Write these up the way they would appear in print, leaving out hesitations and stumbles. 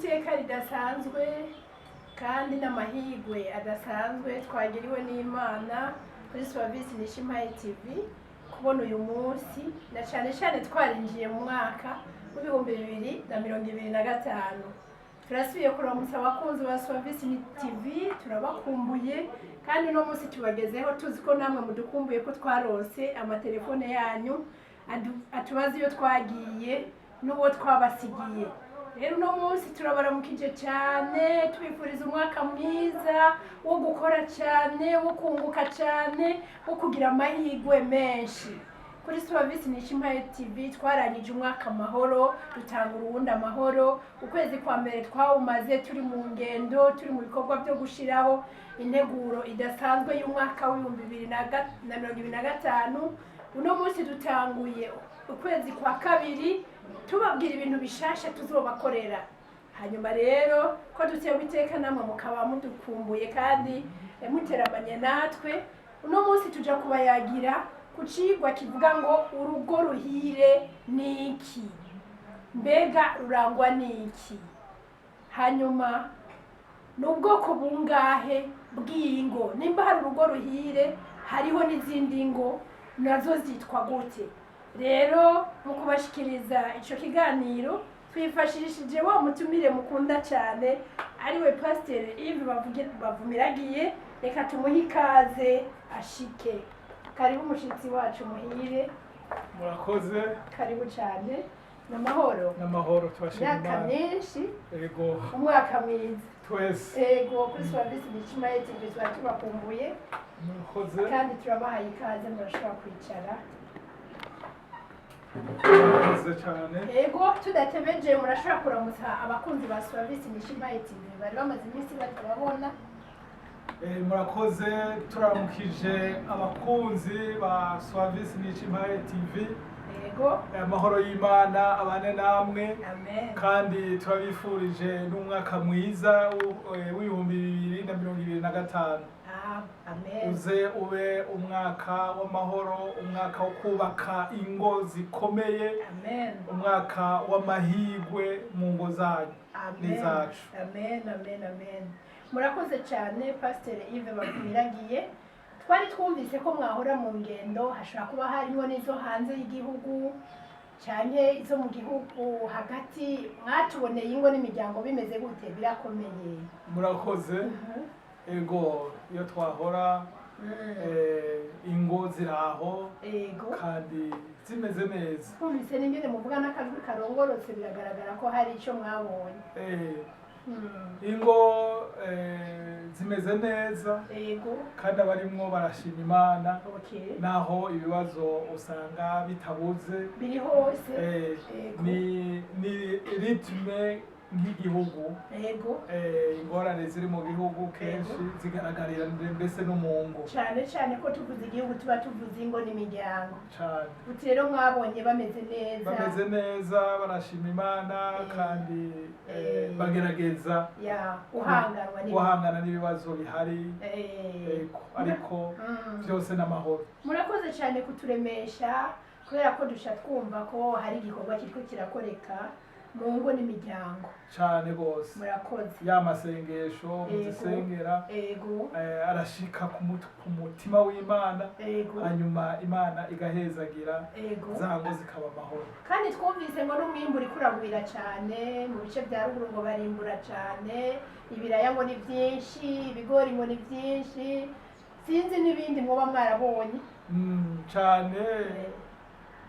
Iteka ridasanzwe kandi n'amahirwe adasanzwe twagiriwe n'Imana kuri Swavisi Nishimpaye TV kubona uyu munsi, na cyane cyane twarinjiye mu mwaka w'2025. Turasubiye kuramutsa abakunzi ba Swavisi TV, turabakumbuye kandi uno munsi tubagezeho tuzi ko namwe mudukumbuye, ko twaronse amatelefone yanyu atubaza iyo twagiye n'uwo twabasigiye. Rero uno munsi turabaramukije cyane, tubifuriza umwaka mwiza wo gukora cyane, wo kunguka cyane, wo kugira amahirwe menshi. Kuri Swavisi Nishimpaye TV twarangije umwaka amahoro, dutanga uruwundi amahoro. Ukwezi kwa mbere twawumaze turi mu ngendo, turi mu bikorwa byo gushiraho integuro idasanzwe y'umwaka w'2025. Uno munsi dutanguye ukwezi kwa kabiri tubabwira ibintu bishasha tuzobakorera. Hanyuma rero ko dutewe iteka namwe mukaba mudukumbuye kandi muteramanye natwe, uno munsi tuja kubayagira ku cigwa kivuga ngo urugo ruhire ni iki, mbega rurangwa n'iki, hanyuma ni ubwoko bungahe bw'ingo, nimba hari urugo ruhire hariho n'izindi ngo nazo zitwa gute. Rero mu kubashikiriza ico kiganiro twifashishije wa mutumire mukunda cyane, ariwe Pasiteri Yves Bavumiragiye. Reka tumuhe ikaze ashike. Karibu umushitsi wacu muhire. Murakoze. Karibu cyane, ni amahoro? N'amahoro, turashima Imyaka Imana. myinshi. Ego. Umwaka mwiza. Twese. Ego, kuri Swavisi Nishimpaye TV tuba tubakumbuye. Murakoze. Kandi turabahaye ikaze, murashobora kwicara. Murakoze cyane. Ego, tudatebeje murashobora kuramutsa abakunzi ba Swavisi Nishimpaye TV bari bamaze iminsi batababona. Murakoze, turamukije abakunzi ba Swavisi Nishimpaye TV. Amahoro y'Imana abane namwe. Amen. Kandi turabifurije n'umwaka mwiza w'2025. Ah, amen. Uze ube umwaka w'amahoro, umwaka wo kubaka ingo zikomeye, Amen. umwaka w'amahirwe mu ngo zanyu Amen. n'izacu. Amen, amen, amen. Murakoze cyane, Pasiteri Yves Bavumiragiye. Twari twumvise ko mwahora mu ngendo, hashobora kuba harimo n'izo hanze y'igihugu cyane izo mu gihugu hagati. Mwatuboneye ingo n'imiryango bimeze gute? Birakomeye? Murakoze. Ego, iyo twahora ingo ziraho kandi zimeze neza. Twumvise n'ingene muvuga n'akajwi karongorotse, biragaragara ko hari icyo mwabonye. Ingo zimeze neza kandi abarimwo barashima Imana, naho ibibazo usanga bitabuze. Biri hose. Ni rythme nk'igihugu. Ingorane ziri mu gihugu kenshi zigaragarira mbese no mu ngo. Cyane cyane ko tuvuze igihugu tuba tuvuze ingo n'imiryango. Cane. Uti rero mwabonye bameze neza? Bameze neza, barashima Imana kandi bagerageza Ya, guhanganwa n'ibibazo. Guhangana n'ibibazo bihari. Ego, ariko byose n'amahoro. Murakoze cyane kuturemesha, kubera ko dusha twumva ko hari igikorwa kiriko kirakoreka mu ngo n'imiryango. Cane rwose. Murakoze. Ya masengesho muzisengera arashika ku mutima w'Imana, hanyuma Imana igahezagira za ngo zikaba amahoro. Kandi twumvise ngo n'umwimbu uriko uragwira cyane mu bice bya ruguru, ngo barimbura cyane, ibiraya ngo ni byinshi, ibigori ngo ni byinshi, sinzi n'ibindi mwoba mwarabonye. Cane,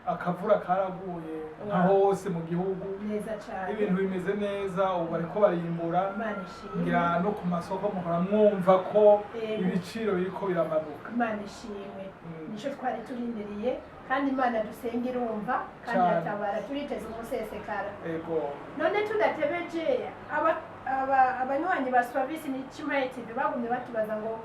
akavura karaguye nka hose mu gihugu. Neza cyane. Ibintu bimeze neza, ubu bariko barimbura. Imana ishimwe. Ngira no ku masoko muhora mwumva ko ibiciro biriko biramanuka. Imana ishimwe. Nico twari turindiriye, kandi Imana dusenga irumva kandi iratabara, turiteze umusesekara. None tudatebeje, abanywanyi ba Swavisi Nishimpaye TV bagumye batubaza ngo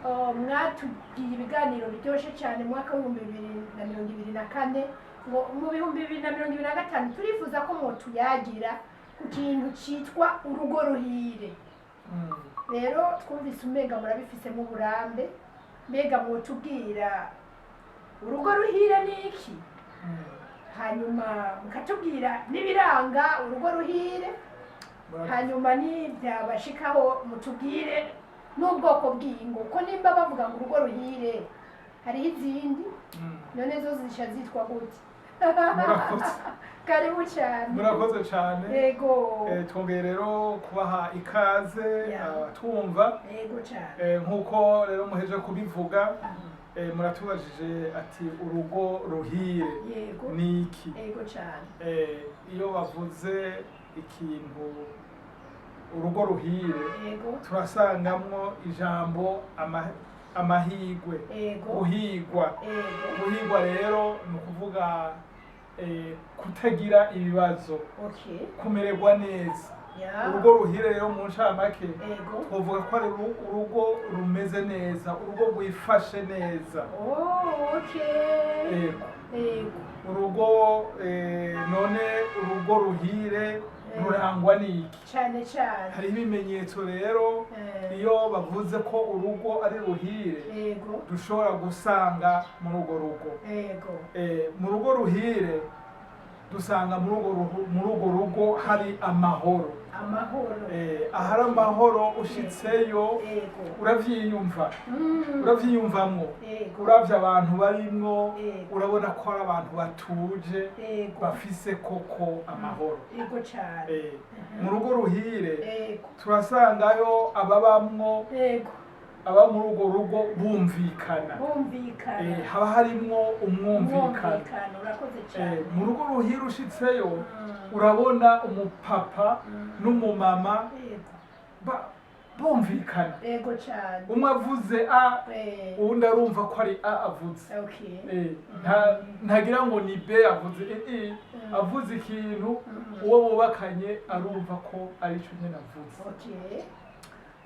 oh, mwatubwiye ibiganiro biryoshye cyane mu mwaka w'2024, ngo mu 2025 turifuza ko mwotuyagira ku kintu citwa urugo ruhire. Rero twumvise umenga murabifisemo uburambe, mbega mwotubwira urugo ruhire ni iki, hanyuma mukatubwira n'ibiranga urugo ruhire. Murakoze. Hanyuma nibyabashikaho mutubwire n'ubwoko bw'ingo, ko nimba bavuga ngo urugo ruhire hariho izindi, none zo zisha zitwa gute? Murakoze. Karibu cyane. Murakoze cyane. Yego. Twongeye rero kubaha ikaze abatwumva. Yego cyane. Nk'uko rero muheje kubivuga, muratubajije ati urugo ruhire ni iki? Yego cyane. Iyo bavuze ikintu urugo ruhire, turasangamwo ijambo amahigwe, guhigwa. Guhigwa rero ni ukuvuga kutagira ibibazo, kumererwa neza. Urugo ruhire rero mu ncamake, twavuga ko ari urugo rumeze neza, urugo rwifashe neza. Oh, okay. Yego. Urugo none urugo ruhire rurangwa n'iki? Cyane cyane. Hariho ibimenyetso rero iyo bavuze ko urugo ari ruhire dushobora gusanga muri urwo rugo. Mu rugo ruhire dusanga muri urwo rugo hari amahoro. Amahoro. Ahari amahoro ushitseyo uravyiyumva, uravyiyumvamwo. Uravye abantu barimwo, urabona ko ari abantu batuje, bafise koko amahoro. Yego cyane. Mu rugo ruhire turasangayo ababamwo, aba muri urwo rugo bumvikana. Bumvikana. Haba harimwo umwumvikano. Umwumvikano, urakoze cyane. Mu rugo ruhire ushitseyo urabona umupapa n'umumama bumvikana. Yego cyane. Umwe avuze a, uwundi arumva ko ari a avuze. Ntagira ngo ni b avuze, avuze ikintu, uwo bubakanye arumva ko ari cyo nyine avuze.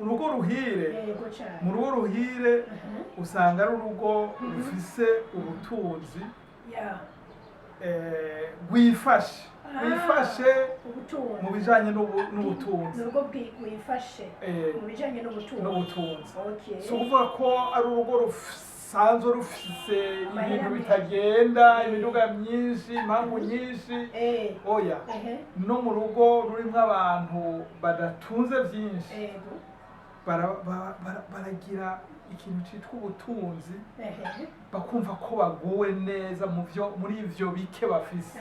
Urugo ruhire, Yego cyane. mu rugo ruhire usanga ari urugo rufise ubutunzi, rwifashe, rwifashe Ubutunzi. mu bijanye n'ubutunzi. Ni urugo rwifashe mu bijanye n'ubutunzi. N'ubutunzi. Si ukuvuga ko ari urugo rusanzwe rufise Amahera ibintu menshi. bitagenda, imiduga myinshi, impamvu nyinshi, oya. No mu rugo rurimo abantu badatunze byinshi, baragira ikintu citwa ubutunzi, bakumva ko baguwe neza mu byo muri ivyo bike bafise,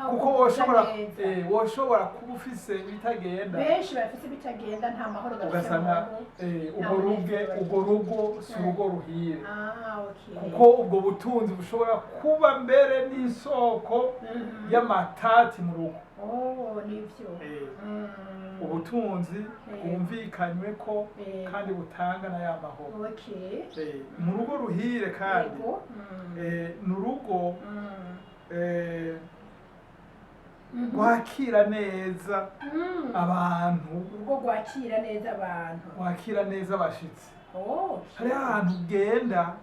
kuko Kuguza woshobora neza. Woshobora kuba ufise ibitagenda, Benshi bafise bitagenda, nta mahoro bafise ugasanga mu ngo. Nta urwo ruge munezero bagira. urwo rugo si urugo ruhire, kuko ubwo butunzi bushobora kuba mbere n'isoko y'amatati mu rugo. Oh, nivyo. Ubutunzi bwumvikanywe ko kandi butanga na ya mahoro. Mu rugo ruhire kandi, ni urugo rwakira neza abantu. Urugo rwakira neza abantu. Rwakira neza abashitsi. Oh, okay. Hariho ahantu ugenda,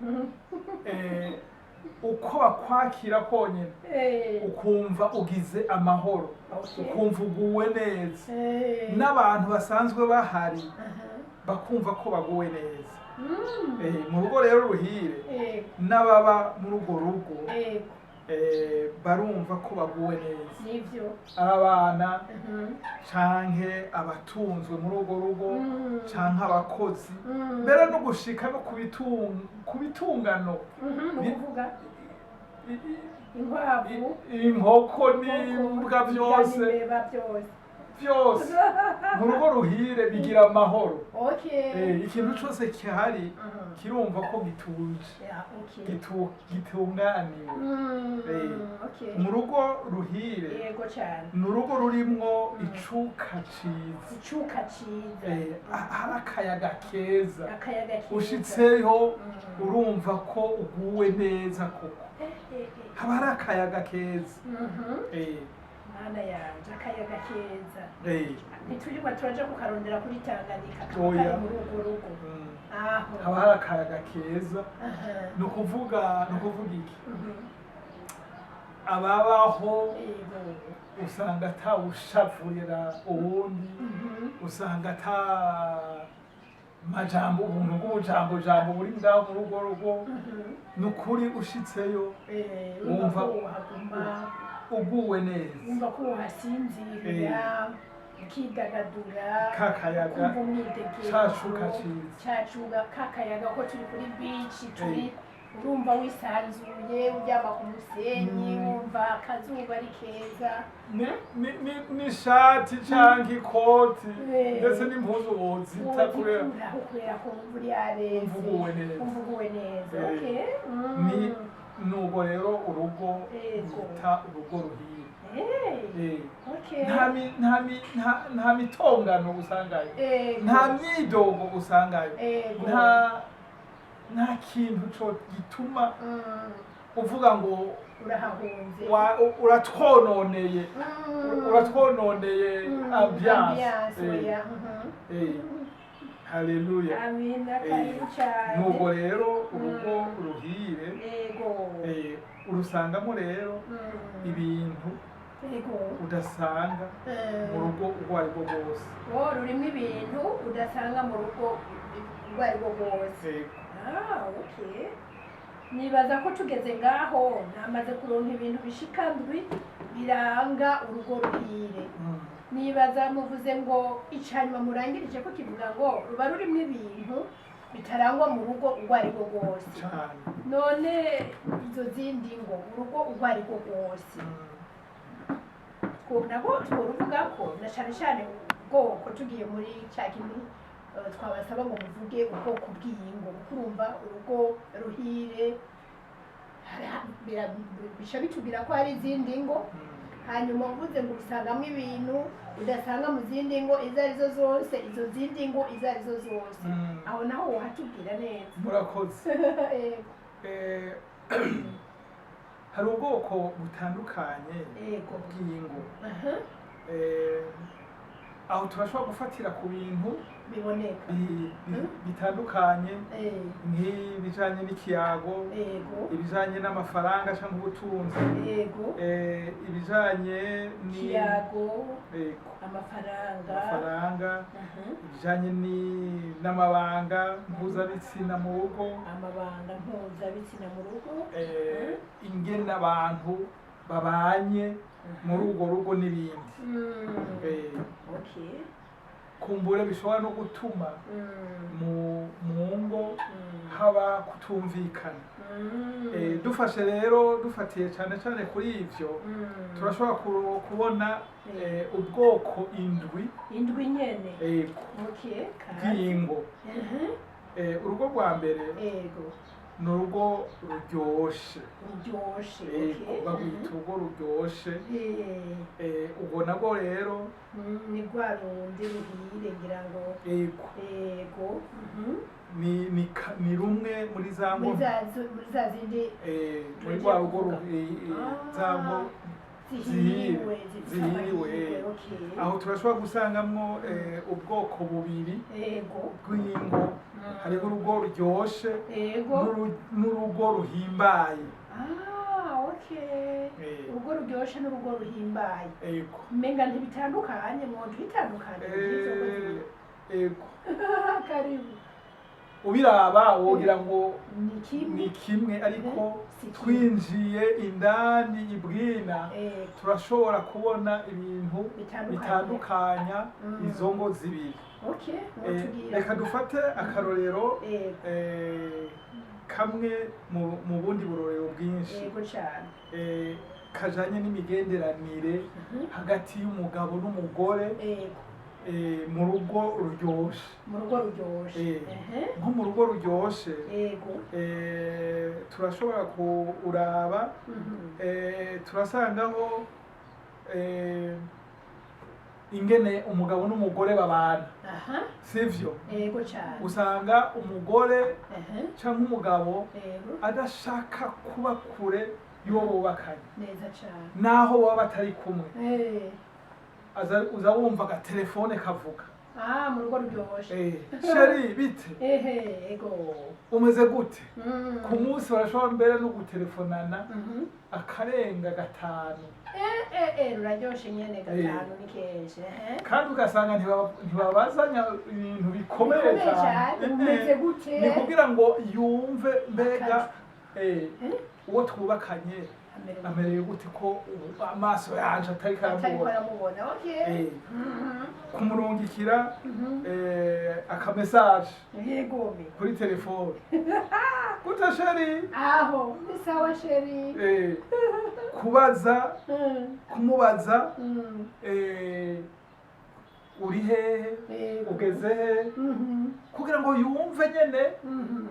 uko bakwakira konyine ukumva ugize amahoro, ukumva uguwe neza, n'abantu basanzwe bahari bakumva ko baguwe neza. Mu rugo rero ruhire, n'ababa muri urwo rugo barumva ko baguwe neza, Nivyo. ari abana canke abatunzwe muri urwo rugo, canke abakozi, mbere no gushika no ku bitungano. Ni ukuvuga inkwavu, inkoko n'imbwa byose, imbeba byose. Byose mu rugo ruhire bigira amahoro. Ikintu cyose gihari kirumva ko gituje, gitunganiwe. Mu rugo ruhire, Yego cyane. ni urugo rurimwo icuka ciza. Icuka ciza. Hari akayaga keza. Akayaga keza. Ushitseho urumva ko uguwe neza koko, haba hari akayaga keza. Mana yanje, akayaga keza! Ntiturirwa turaja kukarondera kuri Tanganyika, kaba Oya. kari muri urwo rugo. Aho Haba hari akayaga keza. Ni ukuvuga iki? Ababaho usanga atawushavurira uwundi, usanga ata majambo, ubuntu bw'ubujambo jambo buri ngaho muri urwo rugo. Ni ukuri ushitseyo wumva wumva ko uhaguma uguwe neza. Wumva ko uhasinzirira. Ukidagadura, Ka kayaga, ukumva umwidegemvyo, ca cuka ciza. ca cuka, ka kayaga ko turi kuri beach, turi, urumva wisanzuye, uryama ku musenyi, wumva akazuba ari keza. N'ishati canke ikoti, ndetse n'impuzu wozita kubera wozikuraho kubera ko wumva uri yareze. Wumva uguwe neza. Wumva uguwe neza. Okay. Ni nuko rero urugo bita urugo ruhire. Nta mitongano usangayo, nta myidogo usangayo, nta kintu co gituma uvuga ngo Urahahunze. Uratwononeye, uratwononeye ambiance. Ambiance, oya. Haleluya. Amina, karibu cyane. Nuko rero urugo ruhire, urusangamo rero ibintu udasanga mu rugo urwo ari rwo rwose. Wo rurimo ibintu udasanga mu rugo urwo ari rwo rwose. Ah, okay. Nibaza ko tugeze ngaho namaze kuronka ibintu bishika ndwi biranga urugo ruhire. Nibaza muvuze ngo icanyuma murangirije ko kivuga ngo ruba rurimo ibintu bitarangwa mu rugo urwo ari rwo rwose. Cane. None izo zindi ngo urugo urwo ari rwo rwose, nabwo tworuvuga ko na cane cane ubwoko tugiye muri ca kintu, twabasaba ngo muvuge ubwoko bw'iyingo, kuko urumva urugo ruhire bica bitubwira ko hari izindi ngo. Hanyuma uvuze ngo usangamo ibintu udasanga mu zindi ngo izo arizo zose, izo zindi ngo izo arizo zose, aho naho wohatubwira neza. Murakoze. Yego. Hari ubwoko butandukanye bw'ingo. Aho turashobora gufatira ku bintu biboneka bitandukanye, nk'ibijanye n'ikiyago, ibijanye n'amafaranga cyangwa ubutunzi, ibijanye ni Kiyago, amafaranga. Amafaranga, ibijanye n'amabanga mpuzabitsina mu rugo. Amabanga mpuzabitsina mu rugo. Ingene abantu babanye muri urwo rugo n'ibindi. Kumbure bishobora no gutuma mu ngo haba kutumvikana. Dufashe rero, dufatiye cyane cyane kuri ivyo, turashobora kubona ubwoko indwi. Indwi nyene. Bw'ingo. Urugo rwa mbere ni urugo ruryoshe. Ruryoshe. Bagwita urugo ruryoshe. Ubwo nabwo rero Ni rwa rundi ruhire ngira ngo. Yego. Ni rumwe muri za ngo Muri za zindi muri rwa rugo za ngo zihiriwe. Zihiriwe. Aho turashobora gusangamwo ubwoko bubiri bw'ingo. Hariho urugo ruryoshe n'urugo ruhimbaye. Ah, okay. Urugo ruryoshe n'urugo ruhimbaye. Umenga ntibitandukanye, mwodu bitandukanye. Ego. Karibu. Ubiraba wogira ngo Ni kimwe. ni kimwe, ariko Si kimwe. twinjiye indani ibwina, turashobora kubona ibintu Bitandukanye. bitandukanya izo ngo zibiri. Mwotubwira. Reka dufate akarorero kamwe mu bundi burorero bwinshi. Yego cyane. Kajanye n'imigenderanire hagati y'umugabo n'umugore mu rugo ruryoshe. Mu rugo ruryoshe. Nko mu rugo ruryoshe, turashobora kuraba, turasangaho ingene umugabo n'umugore babana, sivyo? Yego cyane. Usanga umugore canke umugabo adashaka kuba kure y'uwo bubakanye, Neza cyane. naho baba batari kumwe. Uza wumva agatelefone kavuga. Ah, mu rugo ruryoshe. Chéri, bite? Ehe, ego. Umeze gute? Ku munsi barashobora mbere no gutelefonana akarenga gatanu. Ruraryoshe nyene, gatanu ni kenshi. Kandi ugasanga ntibabazanya ibintu bikomeye Bikomeye cyane. cyane, umeze gute? Ni kugira ngo yumve mbega uwo twubakanye Amerewe. Amerewe gute ko ubu amaso yanje atariko atariko aramubona? Aramubona, okay. Kumurungikira akamesaje Yegome. kuri telefone: "Gute chéri?" Aho ni sawa chéri. Kubaza, kumubaza "Uri hehe? Yego. Ugeze he?" Kugira ngo yumve nyene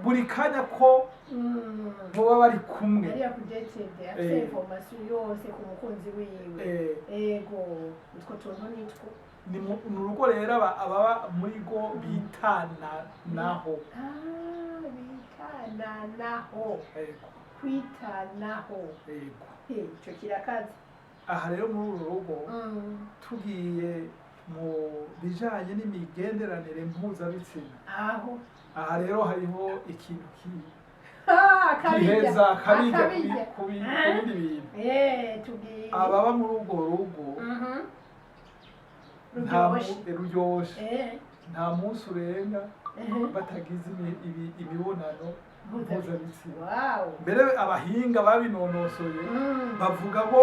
buri kanya ko muba bari kumwe. Yari updated, afite information yose ku mukunzi wiwe. Ego, utwo tuntu nitwo. Ni mu rugo rero ababa muri go bitana naho. Ah, bitananaho. Yego. Kwitanaho. Yego. Ico kirakaze. Aha rero muri uru rugo, tugiye mu bijanye n'imigenderanire mpuzabitsina, Aho aha rero hariho ikintu Ah, akabirya. giheza kabirya Akabirya. ku bindi bintu. Tugiye. Ababa muri urwo rugo nta Ruryoshe. Ruryoshe, nta munsi urenga batagize imibonano mpuzabitsina. Mbere abahinga babinonosoye bavuga ko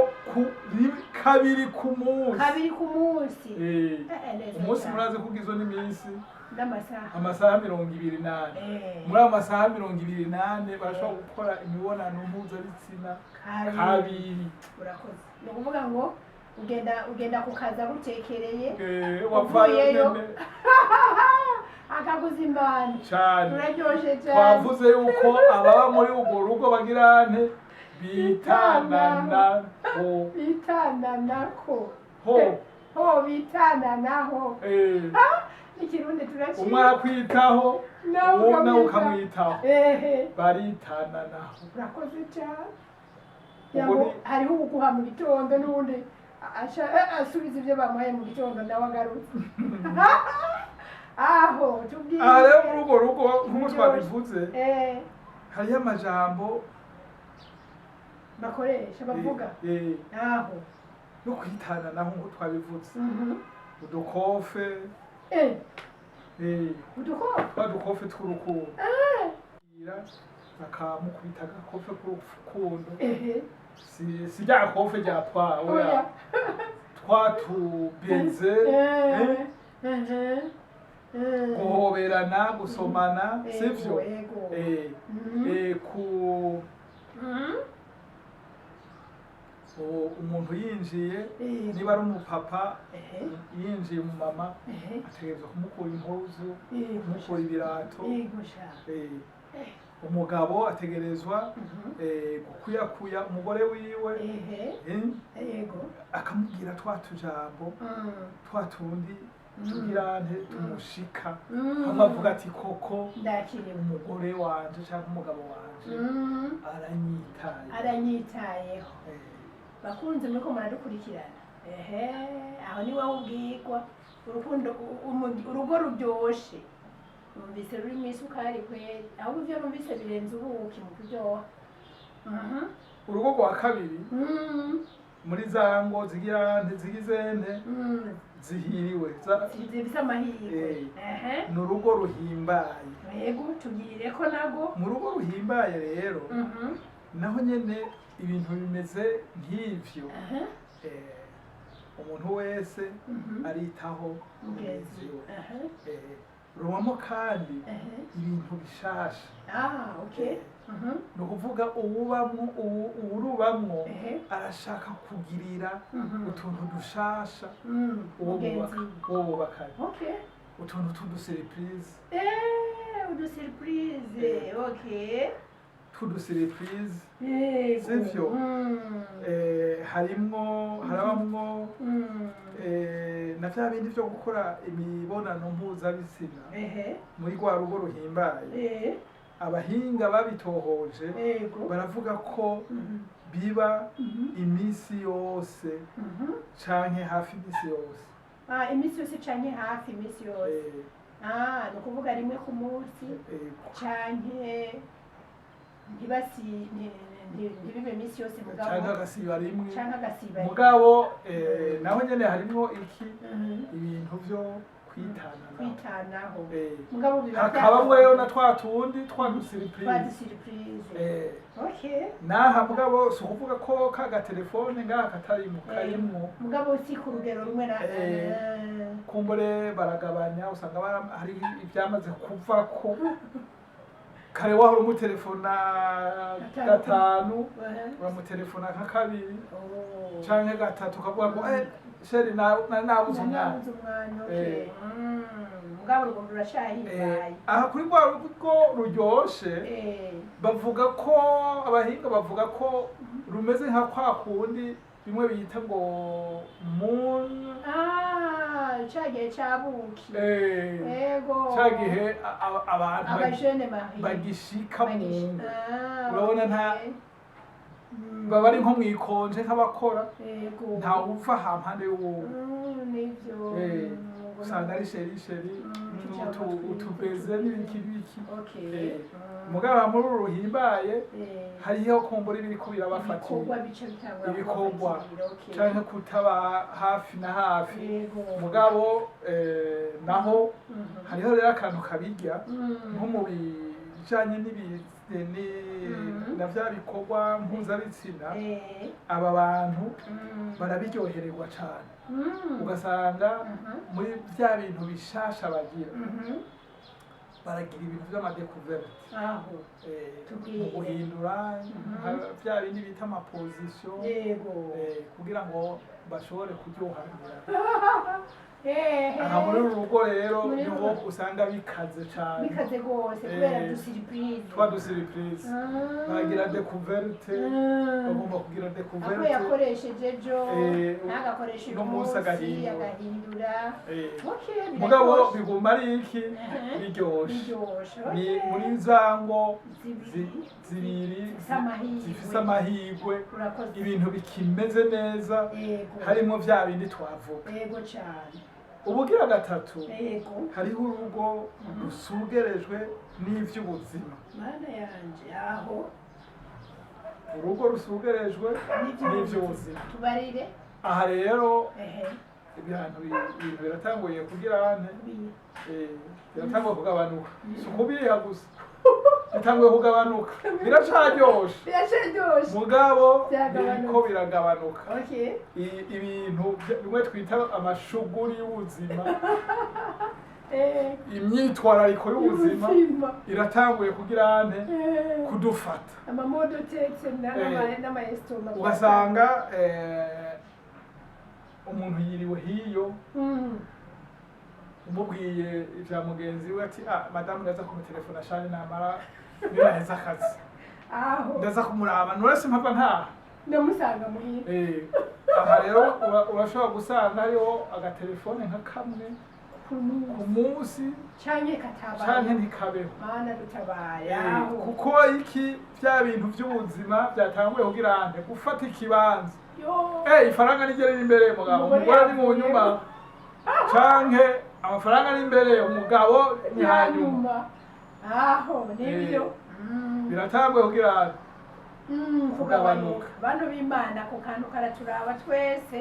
kabiri ku munsi. Kabiri ku munsi. Neza Umunsi cyane. murazi ko ugizwe n'iminsi N'amasaha. Amasaha 24. Muri ayo masaha 24 barashobora gukora imibonano mpuzabitsina Kabiri. kabiri. Urakoze. Ni ukuvuga ngo ugenda ku kazi agutekereye, Wavayo uvuyeyo nyene akaguza imana. Cane. Uraryoshe cyane. Twavuze yuko ababa muri urwo rugo bagira nte? Bitananaho. Bitananako. Ho. Ho, bitananaho. Ikirundi turaciye. Umwe arakwitaho, Nawe uwo nawe ukamwitaho. ukamwitaho. Ehe. Baritananaho. Urakoze cyane. Ubwo Ngo hariho uguha mu gitondo n'ubundi asubiza ibyo bamuhaye mu gitondo, nawe agarutse aho tubwiye. Aha rero muri urwo rugo, nk'uko twabivuze, hariho amajambo bakoresha, bavuga aho. No kwitananaho nk'uko twabivuze, udukofe. Udukofe. Twa dukofe tw'urukundo, bakamukubita agakofe k'urukundo. Si rya kofe rya twa, oya. Oya. Twatubenze. Guhoberana, gusomana, sivyo? Ego. Ku umuntu yinjiye, niba ari umupapa yinjiye mu mama, ategerezwa kumukura impuzu, kumukura ibirato. Yego sha. Umugabo ategerezwa gukuyakuya umugore wiwe, Yego. akamubwira twa tujambo, twa tundi tugira nte? Tumushika hamwe avuga ati: "Koko Ndakiriwe. umugore wanje cyangwa umugabo wanje aranyitaye." Aranyitayeho. Bakunze muriko muradukurikirana, ehe, aho ni wowe ubwirwa urukundo, urugo ruryoshe. Numvise rurimo isukari kweri, ahubwo ivyo numvise birenze ubuki mu kuryoha. Urugo rwa kabiri muri za ngo zigira nte, zigize nte, zihiriwe Zifise amahirwe. Ni urugo ruhimbaye. Yego, tugirire ko nago. Mu rugo ruhimbaye rero, naho nyene ibintu bimeze nk'ivyo. Umuntu wese aritaho mugenzi mugenzi we. Rubamo kandi ibintu bishasha. Ah, okay. Ni ukuvuga uwubamwo, uwurubamwo arashaka kugirira utuntu dushasha uwo Mugenzi. uwo bubakanye, utuntu tw'udusurprise. Udusurprise, okay. Tw'udusurprise. Yego. Sivyo? Harimwo, harabamwo na vya bindi vyo gukora imibonano mpuzabitsina muri rwa rugo ruhimbaye. Abahinga babitohoje baravuga ko biba iminsi yose canke hafi iminsi yose. Ah, iminsi yose canke hafi iminsi yose. Ah, ni ukuvuga rimwe ku munsi canke ntibasi ntibibe iminsi yose, mugabo Canke agasiba rimwe. Canke agasiba rimwe. Mugabo naho nyene harimwo iki? Ibintu vyo Kwitana naho. Kwitanaho. Eh. Mugabo biba Hakabamwo rero na twa tundi twa twa dusurprise. dusurprise. Eh, Okay. naha mugabo si ukuvuga ko ka gatelefone ngaha katarimo, karimwo. Mugabo si ku rugero rumwe na Eh. Kumbure baragabanya, usanga hari ibyamaze kuvako. Kare wahora umutelefona gatanu, uramutelefona nka kabiri Oh. canke gatatu, ukavuga ngo eh chéri, nabuze umwana. Nabuze umwana, okay. Eh. Mugabo urwo ruracahimbaye. Aha kuri rwa rugo ruryoshe, bavuga ko abahinga bavuga ko rumeze nka kwa kundi bimwe bita ngo moon. Ah, ca gihe ca buki. Eh, Ego. ca gihe abantu Abajeunes mariés. bagishika mu ngo. Ah, Urabona baba ari nko mw'ikonje nk'abakora, ntawupfa hampande y'uwundi. Nivyo. Eh, usanga ari chéri chéri, utubeze n'ibiki biki. Okay. Eh, mugabo muri uru ruhimbaye hariho kumbura ibiriko birabafatira. Ibikorwa bice bitangura Ibikorwa. kubafatira, okay. Canke kutaba hafi na hafi. Yego. Mugabo naho hariho rero akantu kabirya nko mu bijanye na vya bikorwa mpuzabitsina. Aba bantu barabiryohererwa cane, ugasanga muri vya bintu bishasha bagira, baragira ibintu vy'amadécouvertes. Aho. Tubwire. Mu guhindura nka vya bindi bita amapositions, kugira ngo bashobore kuryohanira. Aha muri uru rugo rero Muri niho uru- usanga bikaze cane. Bikaze rwose kubera Eh, dusurprise. Twa dusurprise, baragira découverte, bagomba kugira Ako découverte. yakoresheje ejo ntagakoreshe uyu uno munsi munsi, agahindura. Agahindura. Okay, Mugabo biraryoshe. biguma ari iki? Biryoshe. Biryoshe. Ni muri za ngo Zibiri. zibiri Zifise amahirwe. zifise amahirwe. Urakoze. Ibintu bikimeze neza, harimo vya bindi twavuga. Yego cyane. Ubugira gatatu, hariho urugo rusugerejwe n'ivy'ubuzima. Mana yanje, aho. Urugo rusugerejwe n'ivy'ubuzima. Tubarire. Aha rero ibintu biratanguye kugira ante, biratanguye kugabanuka. Si ukubiha gusa, bitanguye kugabanuka, biracaryoshe. Biracaryoshe. Mugabo Byagabanutse. biriko biragabanuka. Ibintu bimwe twita amashuguri y'ubuzima, imyitwarariko y'ubuzima Y'ubuzima. iratanguye kugira ante? Kudufata. Amamaux de tête n'amaestomacs. Ugasanga umuntu yiriwe hiyo, umubwiye ivya mugenzi we ati: "Ah, madamu ndaza kumutelefona shani namara ninaheza akazi." Aho. "Ndaza kumuraba nurese mpava ntaha." Ndamusanga muhira. Aha rero urashobora gusanga hariho agatelefone nka kamwe ku ku munsi munsi, canke katabaye, canke ntikabeho. Mana dutabaye. Eh, aho. Kuko iki vya bintu vy'ubuzima vyatanguye kugira ante? Gufata ikibanza. Yo. Ifaranga niryo riri imbere, mugabo Umugore umugore ni mu yavuye. nyuma, canke amafaranga ari imbere, umugabo ni hanyuma. Aho nibyo. Biratanguye kugira ante? Kugabanuka. Kugabanuka. Bantu b'Imana, ako kantu karaturaba twese.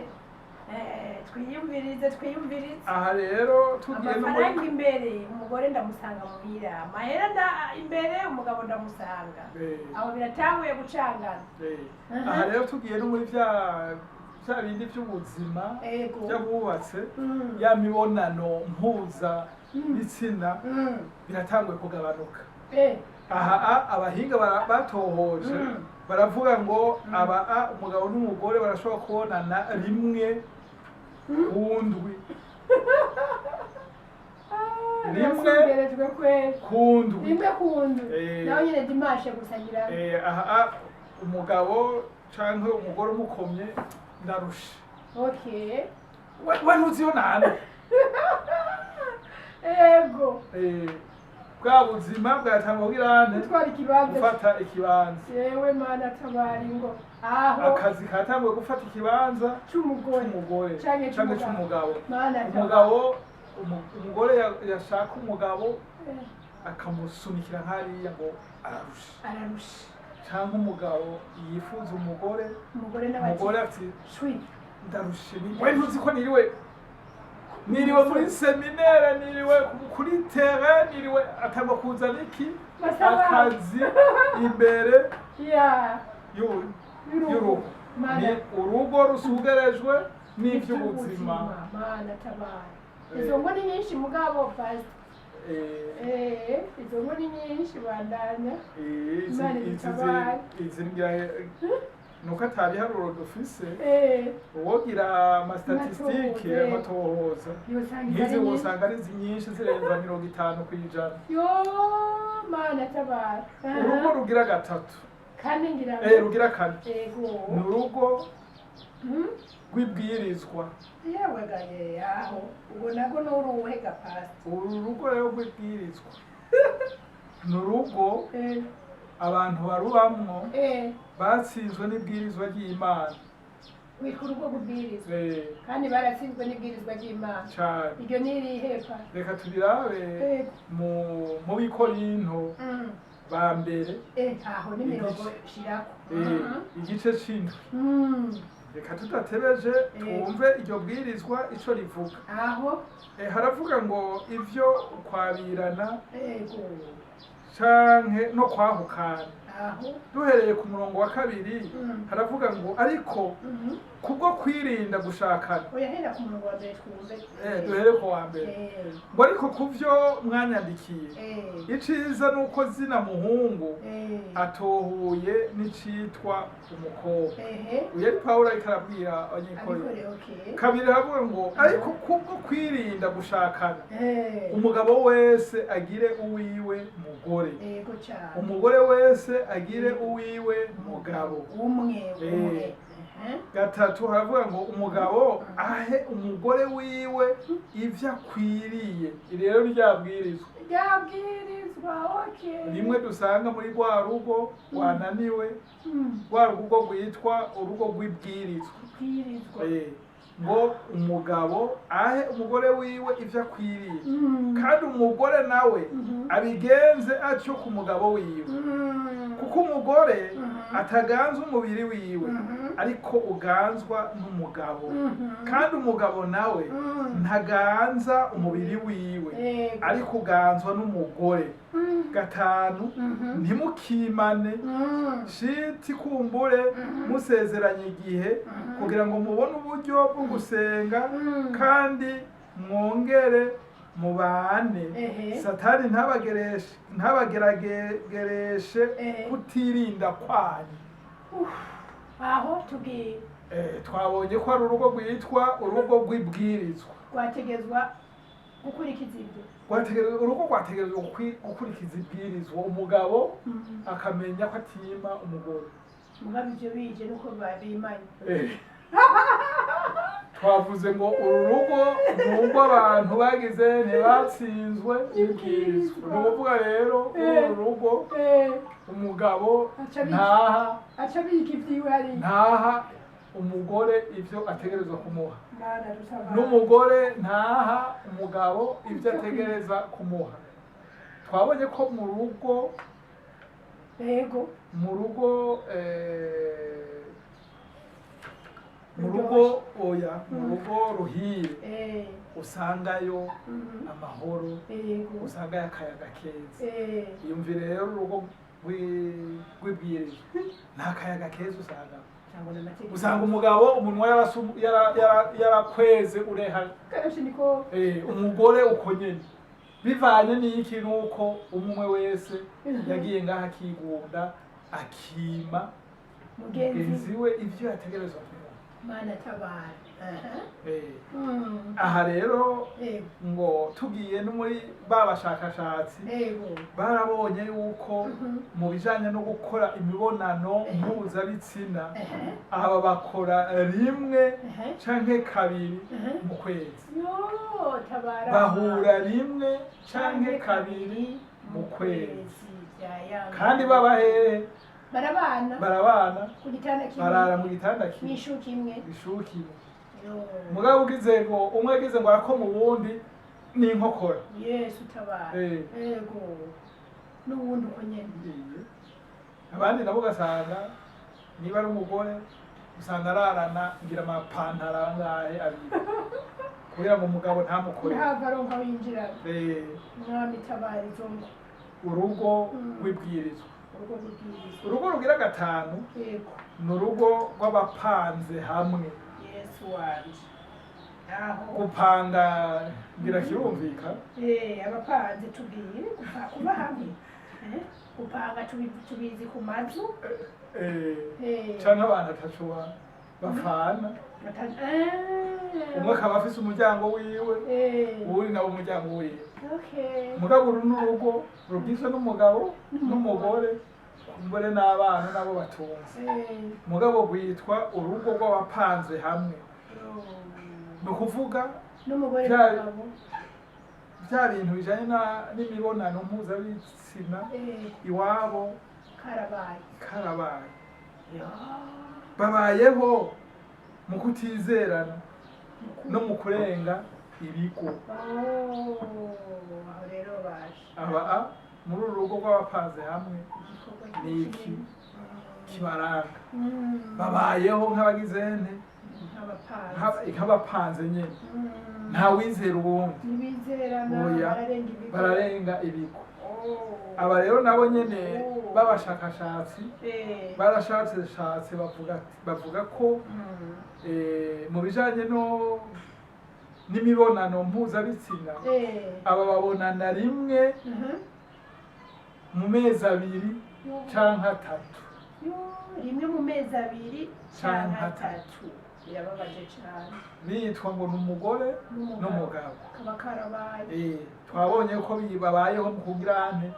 Twiyumvirize, twiyumvirize. Aha rero tugiye no muri Amafaranga imbere, umugore ndamusanga muhira. Amahera imbere, umugabo ndamusanga. Aho biratanguye gucangana. Aha rero tugiye no muri vya bindi vy'ubuzima by'abubatse, ya mibonano mpuza bitsina biratanguye kugabanuka. Aha abahinga batohoje baravuga ngo aba umugabo n'umugore barashobora kubonana rimwe ku ndwi. Ah, Rimwe birasugerejwe kweli. ku ndwi. Rimwe ku ndwi. Eh. Naho nyine dimanche gusa ngira. Aha umugabo canke umugore umukomye: "Ndarushe." We ntuzi iyo nane. Ego. Bwa buzima bwatangwa kugira ante? Gutwara ikibanza. Gufata ikibanza. Yewe Mana tabara ingo aho. Akazi katanguye gufata ikibanza c'umugore c'umugore canke canke c'umugabo. c'umugabo. Mana tabara. Umugabo umugore yashaka umugabo akamusunikira nk'hariya ngo ararushe. Ararushe. Canke umugabo yifuza umugore, umugore umugore n'abaki ati: shwi. "Ndarushe." We ntuzi ko niriwe Niriwe muri séminaire, niriwe kuri terrain, niriwe, atangwa kuzana iki? Masaba. Akazi imbere y'urugo. y'urugo. Mana. Ni urugo rusugerejwe n'ivy'ubuzima. Mana tabara. Izo ngo ni nyinshi mugabo, pastor. Izo ngo ni nyinshi, bandanya. Imana idutabare. Izi ngira nuko atabiharuro dufise. Uwogira amastatistique, Amatohoza. amatohoza, yosanga nk'izi ari nyinshi. wosanga ari nyinshi, zirenza 50%. Yo Mana tabara. Urugo rugira gatatu. Kane ngira ngo. Rugira kane. Yego. Ni urugo rw'ibwirizwa. Yewe gaye, aho ubwo nabwo ni uruhe ga, pastor? Uru rugo rero rw'ibwirizwa ni urugo abantu barubamwo batsinzwe n'ibwirizwa ry'Imana. Witwa urugo rw'ubwirizwa kandi baratsinzwe n'ibwirizwa ry'Imana. Cane. Iryo ni irihe, pastor? Reka tubirabe mu Bikorinto ba mbere. Aho ni mirongo shirako. Igice c'indwi. Reka tudatebeje twumve iryo bwirizwa ico rivuga. Aho. Haravuga ngo ivyo kwabirana canke no kwahukana. Aho. Duhereye ku murongo wa kabiri, haravuga ngo ariko kubwo kwirinda gushakana. Oya, hera ku murongo wa mbere twumve. Duhere ku wa mbere. Ngo ariko kuvyo mwanyandikiye, iciza nuko zina muhungu atohuye n'icitwa umukobwa. Uyu ari Pawulo ariko arabwira Abanyekorinto. Abikore, okay. Kabiri aravuga ngo ariko kubwo kwirinda gushakana, umugabo wese agire uwiwe mugore, Yego cyane. umugore wese agire uwiwe mugabo. Umwe umwe. Gatatu haravuga ngo umugabo ahe umugore wiwe ivyo akwiriye. Iri rero ryabwirizwa. Ryabwirizwa, okay. Rimwe dusanga muri rwa rugo rwananiwe, rwa rugo rwitwa urugo rw'ibwirizwa. Bwirizwa. Ngo umugabo ahe umugore wiwe ivyo akwiriye, kandi umugore nawe abigenze atyo ku mugabo wiwe, kuko umugore ataganza umubiri wiwe, ariko uganzwa n'umugabo, kandi umugabo nawe ntaganza umubiri wiwe, ariko uganzwa n'umugore. Gatanu, ntimukimane, shiti kumbure musezeranye igihe, kugira ngo mubone uburyo bwo gusenga, kandi mwongere mubane, Satani ntabageragereshe kutirinda kwanyu. Aho tugiye. Twabonye ko ari urugo rwitwa urugo rw'ibwirizwa. Rwategezwa gukurikiza ibyo. Urugo rwategerezwa gukurikiza ibwirizwa, umugabo akamenya ko atima umugore. Mugabo ibyo bije nuko babimanye. Twavuze ngo uru rugo ni urw'abantu bagize ntibatsinzwe n'ibwirizwa. Ni ukuvuga rero uru rugo umugabo Aca abika. ntaha Aca abika ibyiwe hariya. Ntaha umugore ivyo ategerezwa kumuha, Mana dutabara. n'umugore ntaha umugabo ibyo ategereza kumuha. Twabonye ko mu rugo mu rugo mu rugo, oya, mu rugo ruhire usangayo amahoro, usangayo akayaga keza. Iyumvire rero urugo rw'ibwirizwa nta kayaga keza usanga. Cyangwa n'amategeko. Usanga umugabo umunwa yarakweze ureha. Karashe niko. Umugore uko nyene, bivanye n'iki? Nuko umwe wese yagiye ngaho akigunda, akima mugenzi mugenzi we ivyo yategerezwa kumuha. Mana tabara. Aha. Aha rero ngo tugiye no muri ba bashakashatsi, barabonye yuko mu bijanye no gukora imibonano mpuzabitsina, aba bakora rimwe canke kabiri mu kwezi. Yo tabara. Bahura rimwe canke kabiri mu kwezi. Bya Kandi baba hehe? Barabana. Barabana. Ku gitanda kimwe. Barara mu gitanda kimwe. Mw'ishuka imwe. Ishuka imwe. Yo. Mugabo ugize ngo umwe agize ngo arakoma uwundi n'inkokora. Yesu tabara. Yego, n'ubundi uko nyene. Abandi nabo ugasanga niba ari umugore, usanga ararana ngira amapantaro angahe, abiri. Kugira ngo umugabo ntamukore. Ntihava aronka aho yinjira. Mwami tabara izo ngo. Urugo rw'ibwirizwa. Urugo rw'ibwirizwa. Urugo rugira gatanu ni urugo rw'abapanze hamwe. Yesu wanje, aho. Gupanga ngira kirumvika. Abapanze tubwire kuba hamwe. Gupanga tubizi ku mazu. Canke abantu ataco bafana, umwe akaba afise umuryango wiwe, uwundi nawe umuryango wiwe. Mugabo uru ni urugo rugizwe n'umugabo n'umugore, kumbure n'abana nabo batunze. Mugabo rwitwa urugo rw'abapanze hamwe, ni ukuvuga n'umugore n'umugabo. Bya bintu bijanye n'imibonano mpuzabitsina iwabo karabaye. Karabaye. Ya. Babayeho mu kutizerana no mu kurenga ibigo. Oh, aho rero baje. Aba muri uru rugo rw'abapanze hamwe igikorwa ni iki kinini. kibaranga? Babayeho nk'abagize nte? Nk'abapanze. Nk'abapanze nyene. Nta wizera uwundi. Ntibizerana. Oya. Bararenga ibigo. Bararenga ibigo. Oh. Aba rero nabo nyene Oh. b'abashakashatsi barashatse bavuga ko mu bijanye no n'imibonano mpuzabitsina, aba babonana rimwe mu mezi 2 canke 3. Yo, rimwe mu mezi 2 canke canke 3. 3, birababaje cane. Bitwa ngo ni umugore n'umugabo. N'umugabo. Kaba karabaye. Twabonye ko babayeho mu kugira nte?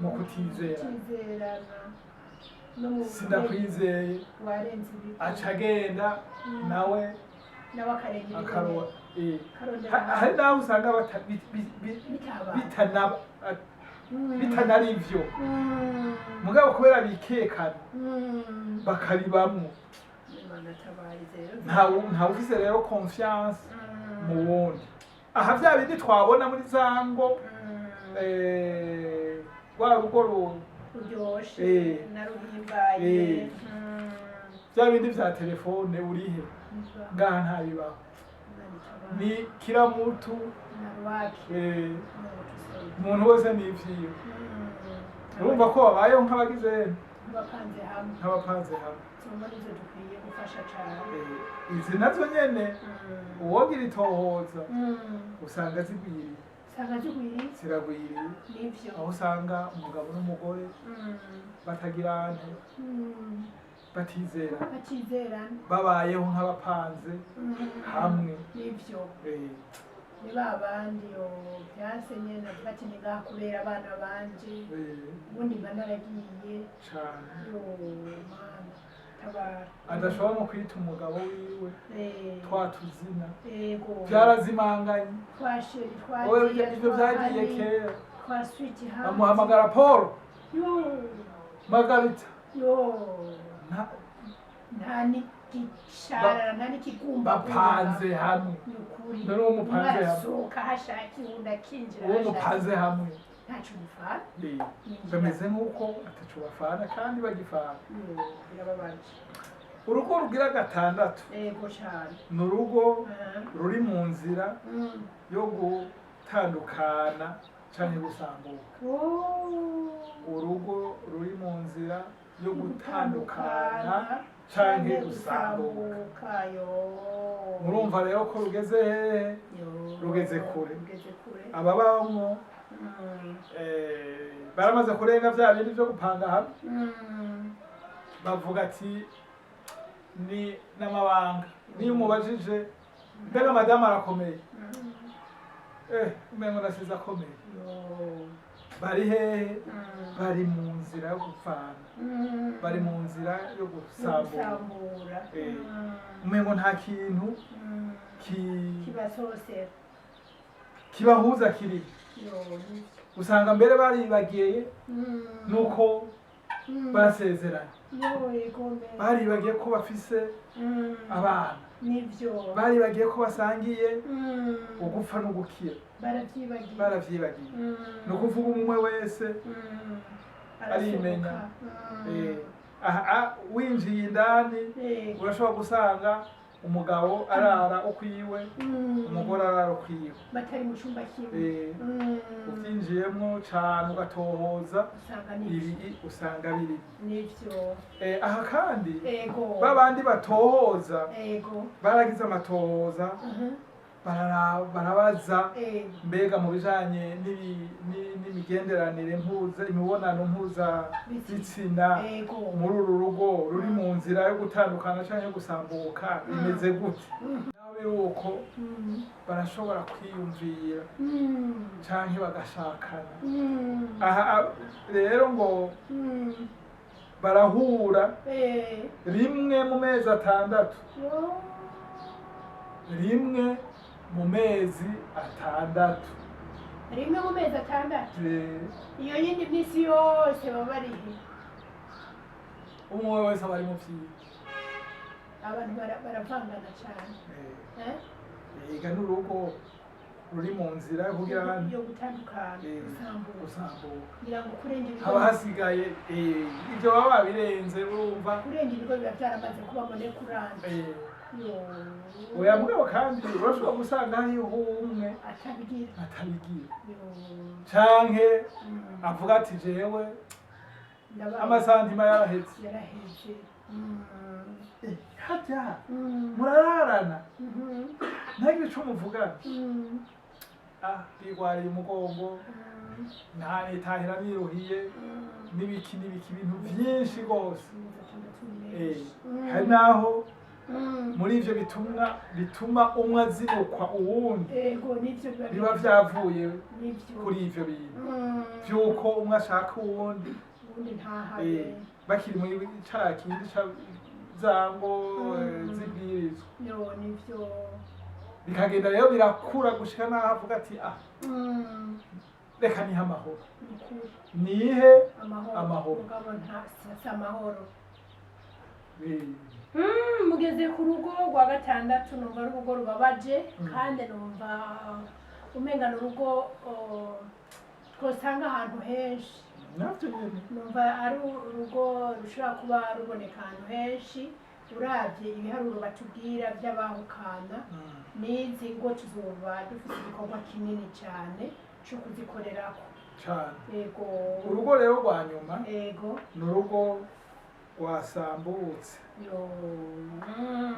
Mu kutizera. Kutizerana no mu Sindakwizeye. Warenze ibigo. Aca agenda nawe nawe akarenga ibigo. Akaroba. Akarondera. Hari n'aho usanga bitabaye. Bitanari ivyo, mugabo kubera bikekana bakabibamwo. Imana tabarize rero. Ntawe ufise rero confiance mu wundi. Aha vya bindi twabona muri za ngo rwa rugo ruryoshe na ruhimbaye. Vya bindi vya telefone urihe, ngaha ntabibaho. Imana itabare. Ni kila mutu na rwake. Mungu tusaidie. Umuntu wese n'ivyiwe. Urumva ko babayeho nk'abagize bapanze hamwe. Nk'abapanze hamwe. Tubona ivyo dukwiye gufasha cane. Izi nazo nyene uwogira itohoza usanga zigwiriye. Usanga zigwiriye. Ziragwiriye. Nivyo. Aho usanga umugabo n'umugore batagira nte? Batizera. Batizerana. Babayeho nk'abapanze hamwe. Nivyo. Ni ba bandi yo byanse nyene avuga ati ni ngaha kubera abana banje, ubundi mba naragiye. Cane. Yo Mana tabara. Adashobora no kwita umugabo wiwe twa tuzina. Yego. Vyarazimanganye. Twa chéri, Oya, twagiye ivyo vyagiye kera. Twa sweet heart. Amuhamagara Paul, yo Margarita. Yo, nta n'igisharara, nta n'ikigumba. Bapanze hamwe. Ni ukuri. None uwo mupanze umwe hamwe. Arasohoka aho ashakiye, uwundi akinjira Uwo aho ashakiye. mupanze hamwe. Ntaco mufana. Bameze nk'uko ataco bafana kandi bagifana. Yo, birababaje. Urugo rugira gatandatu Yego cane. ni urugo ruri mu nzira yo gutandukana canke gusambuka. Oh. Urugo ruri mu nzira yo gutandukana canke gusambuka. Gusambuka, yo. Murumva rero ko rugeze hehe? Yo. Rugeze kure. Rugeze kure. Ababamwo baramaze kurenga vya bindi vyo gupanga hamwe. Bavuga ati ni n'amabanga. Niyo umubajije mbega madamu arakomeye, umengo nasize akomeye. Yo. Bari hehe? Bari mu nzira yo gupfana, bari mu nzira yo Yo gusambura. Gusambura. Umengo nta kintu kibasosera kibahuza kiri. Yo, nivyo. Usanga mbere baribagiye nuko basezeranye. Yo, yego mbere. Baribagiye ko bafise abana. Nivyo. Baribagiye ko basangiye ugupfa no gukira. Baravyibagiye. Baravyibagiye. Ni ukuvuga umwe wese arimenya. Arasohoka. Aha, winjiye indani urashobora gusanga Umugabo arara ukwiwe, umugore arara ukwiwe, batari mu cyumba kimwe. Ubyinjiyemwo cane ugatohoza, Usanga nibyo. ibi usanga biri Nibyo. Aha kandi babandi batohoza baragize amatohoza, barabaza mbega mu bijanye n'imigenderanire mpuza, imibonano mpuzabitsina muri uru rugo ruri mu nzira yo gutandukana canke yo gusambuka bimeze gute? Naho biri uko, barashobora kwiyumvira canke bagashakana. Aha rero ngo barahura rimwe mu mezi 6, Yo. rimwe mu mezi 6. Rimwe mu mezi 6? Iyo yindi minsi yose baba barihe? Umwe wese aba ari mu vyiwe. Abantu baravangana cyane. Eh? Ega n'urugo ruri mu nzira yo kugira Yo gutandukana, gusambuka. Gusambuka. Ngira ngo kurenga ibigo, Haba hasigaye ivyo baba babirenze, urumva. Kurenga ibigo biba byaramaze kuba mbone kuranda. Yo. Oya, mugabo kandi urashobora gusanga hariho umwe atabigira, atabigira, Yo. canke avuga ati jewe Ndabaye. amasantima yaraheze. Yaraheze. Harya murararana, ntagire ico muvugana, ah, bigwariye umugongo, nta nitahira niruhiye, n'ibiki n'ibiki, ibintu vyinshi rwose. Amezi 6 ni menshi. Hari naho muri ivyo bituma umwe azinukwa uwundi, Ego, nivyo biba biba vyavuye nivyo kuri ivyo bintu vy'uko umwe ashaka uwundi, uwundi ntahabe. Bakiri muri ca kindi ca zango zibwirizwa. Yo, nivyo. Bikagenda rero birakura gushika n'aho avuga ati ah, reka nihe amahoro. Nukuri. Nihe Amahoro. amahoro. Mugabo nta si amahoro. Mugeze ku rugo rwa gatandatu, numva ari urugo rubabaje, kandi numva umenga ni urugo, oh, twosanga ahantu henshi. Navyo nyene. Numva ari urugo rushobora kuba ruboneka ahantu henshi, uravye ibiharuro batubwira vy'abahukana. N'izi ngo tuzoba dufite igikorwa kinini cyane co kuzikorerako. Cane. Ego. Urugo rero rwa nyuma ni urugo rwasambutse, Yo.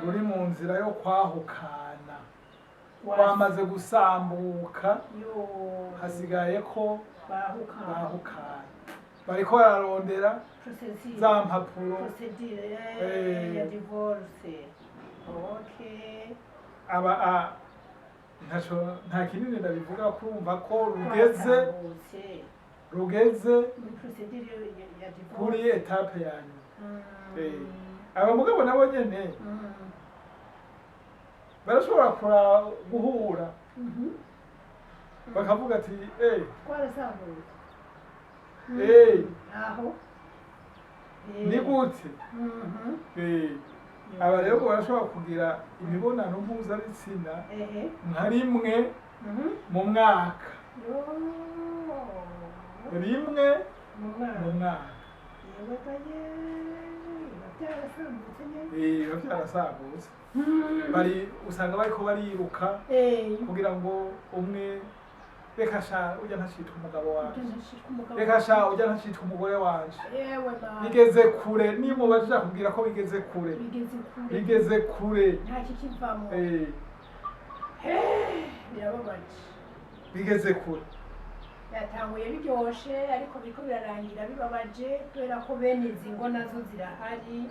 ruri mu nzira yo kwahukana, rwamaze gusambuka, Yo. hasigaye ko bahukana. Bahukana, bariko bararondera Procedure. za mpapuro. Procedure ya divorce. Okay. Aba ntaco, nta kinini ndabivuga, kumva ko rugeze Rwasambutse. rugeze Muri procedure ya divorce. kuri étape ya nyuma. Aba mugabo nabo nyene barashobora guhura bakavuga ati Twarasambutse. Aho ni gute? Aba rero ngo barashobora kugira imibonano mpuzabitsina nka rimwe mu mwaka. Yo. Rimwe Mu mwaka. mu mwaka. Yewe gaye, biba byarasambutse nyene. Biba byarasambutse, bari usanga bariko bariruka kugira ngo umwe, reka sha, ujya ntacitwa umugabo wanje, reka sha, ujya ntacitwa umugore wanje. Yewe mama. Bigeze kure, nimubajije akubwira ko bigeze kure. Bigeze kure. Bigeze kure. Nta kikivamo. Birababaje. Bigeze kure. Byatanguye biryoshe, ariko biriko birarangira bibabaje, kubera ko bene izi ngo nazo zirahari.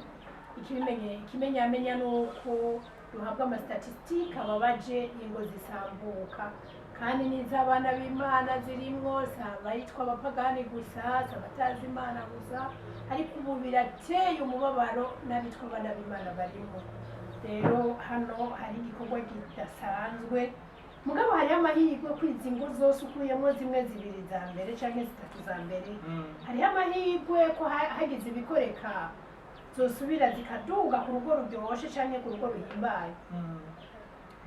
Ikimenyamenya ni uko duhabwa ama statistiques ababaje, ingo zisambuka, kandi n'iz'abana b'Imana zirimwo, si abayitwa abapagani gusa, si abatazi Imana gusa, ariko ubu birateye umubabaro, n'abitwa abana b'Imana barimo. Rero hano hari igikorwa kidasanzwe, mugabo hariho amahirwe ko izi ngo zose, ukuyemo zimwe zibiri za mbere canke zitatu za mbere, hariho amahirwe ko hagize ibikoreka zosubira zikaduga ku rugo ruryoshe canke ku rugo ruhimbaye.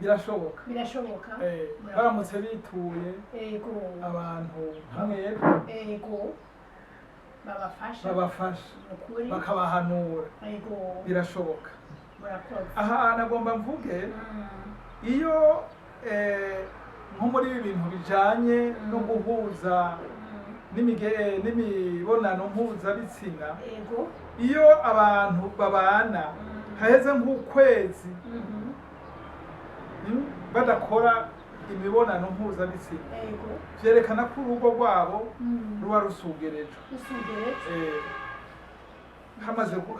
Birashoboka. Birashoboka. Baramutse bituye abantu nka mwebwe, Ego, babafasha. Babafasha, Nukuri. bakabahanura, birashoboka. Murakoze. Aha nagomba mvuge, iyo nko muri ibi bintu bijanye no guhuza n'imibonano mpuzabitsina, iyo abantu babana haheze nk'ukwezi badakora imibonano mpuzabitsina, vyerekana ko urugo rwabo ruba rusugerejwe. Rusugerejwe.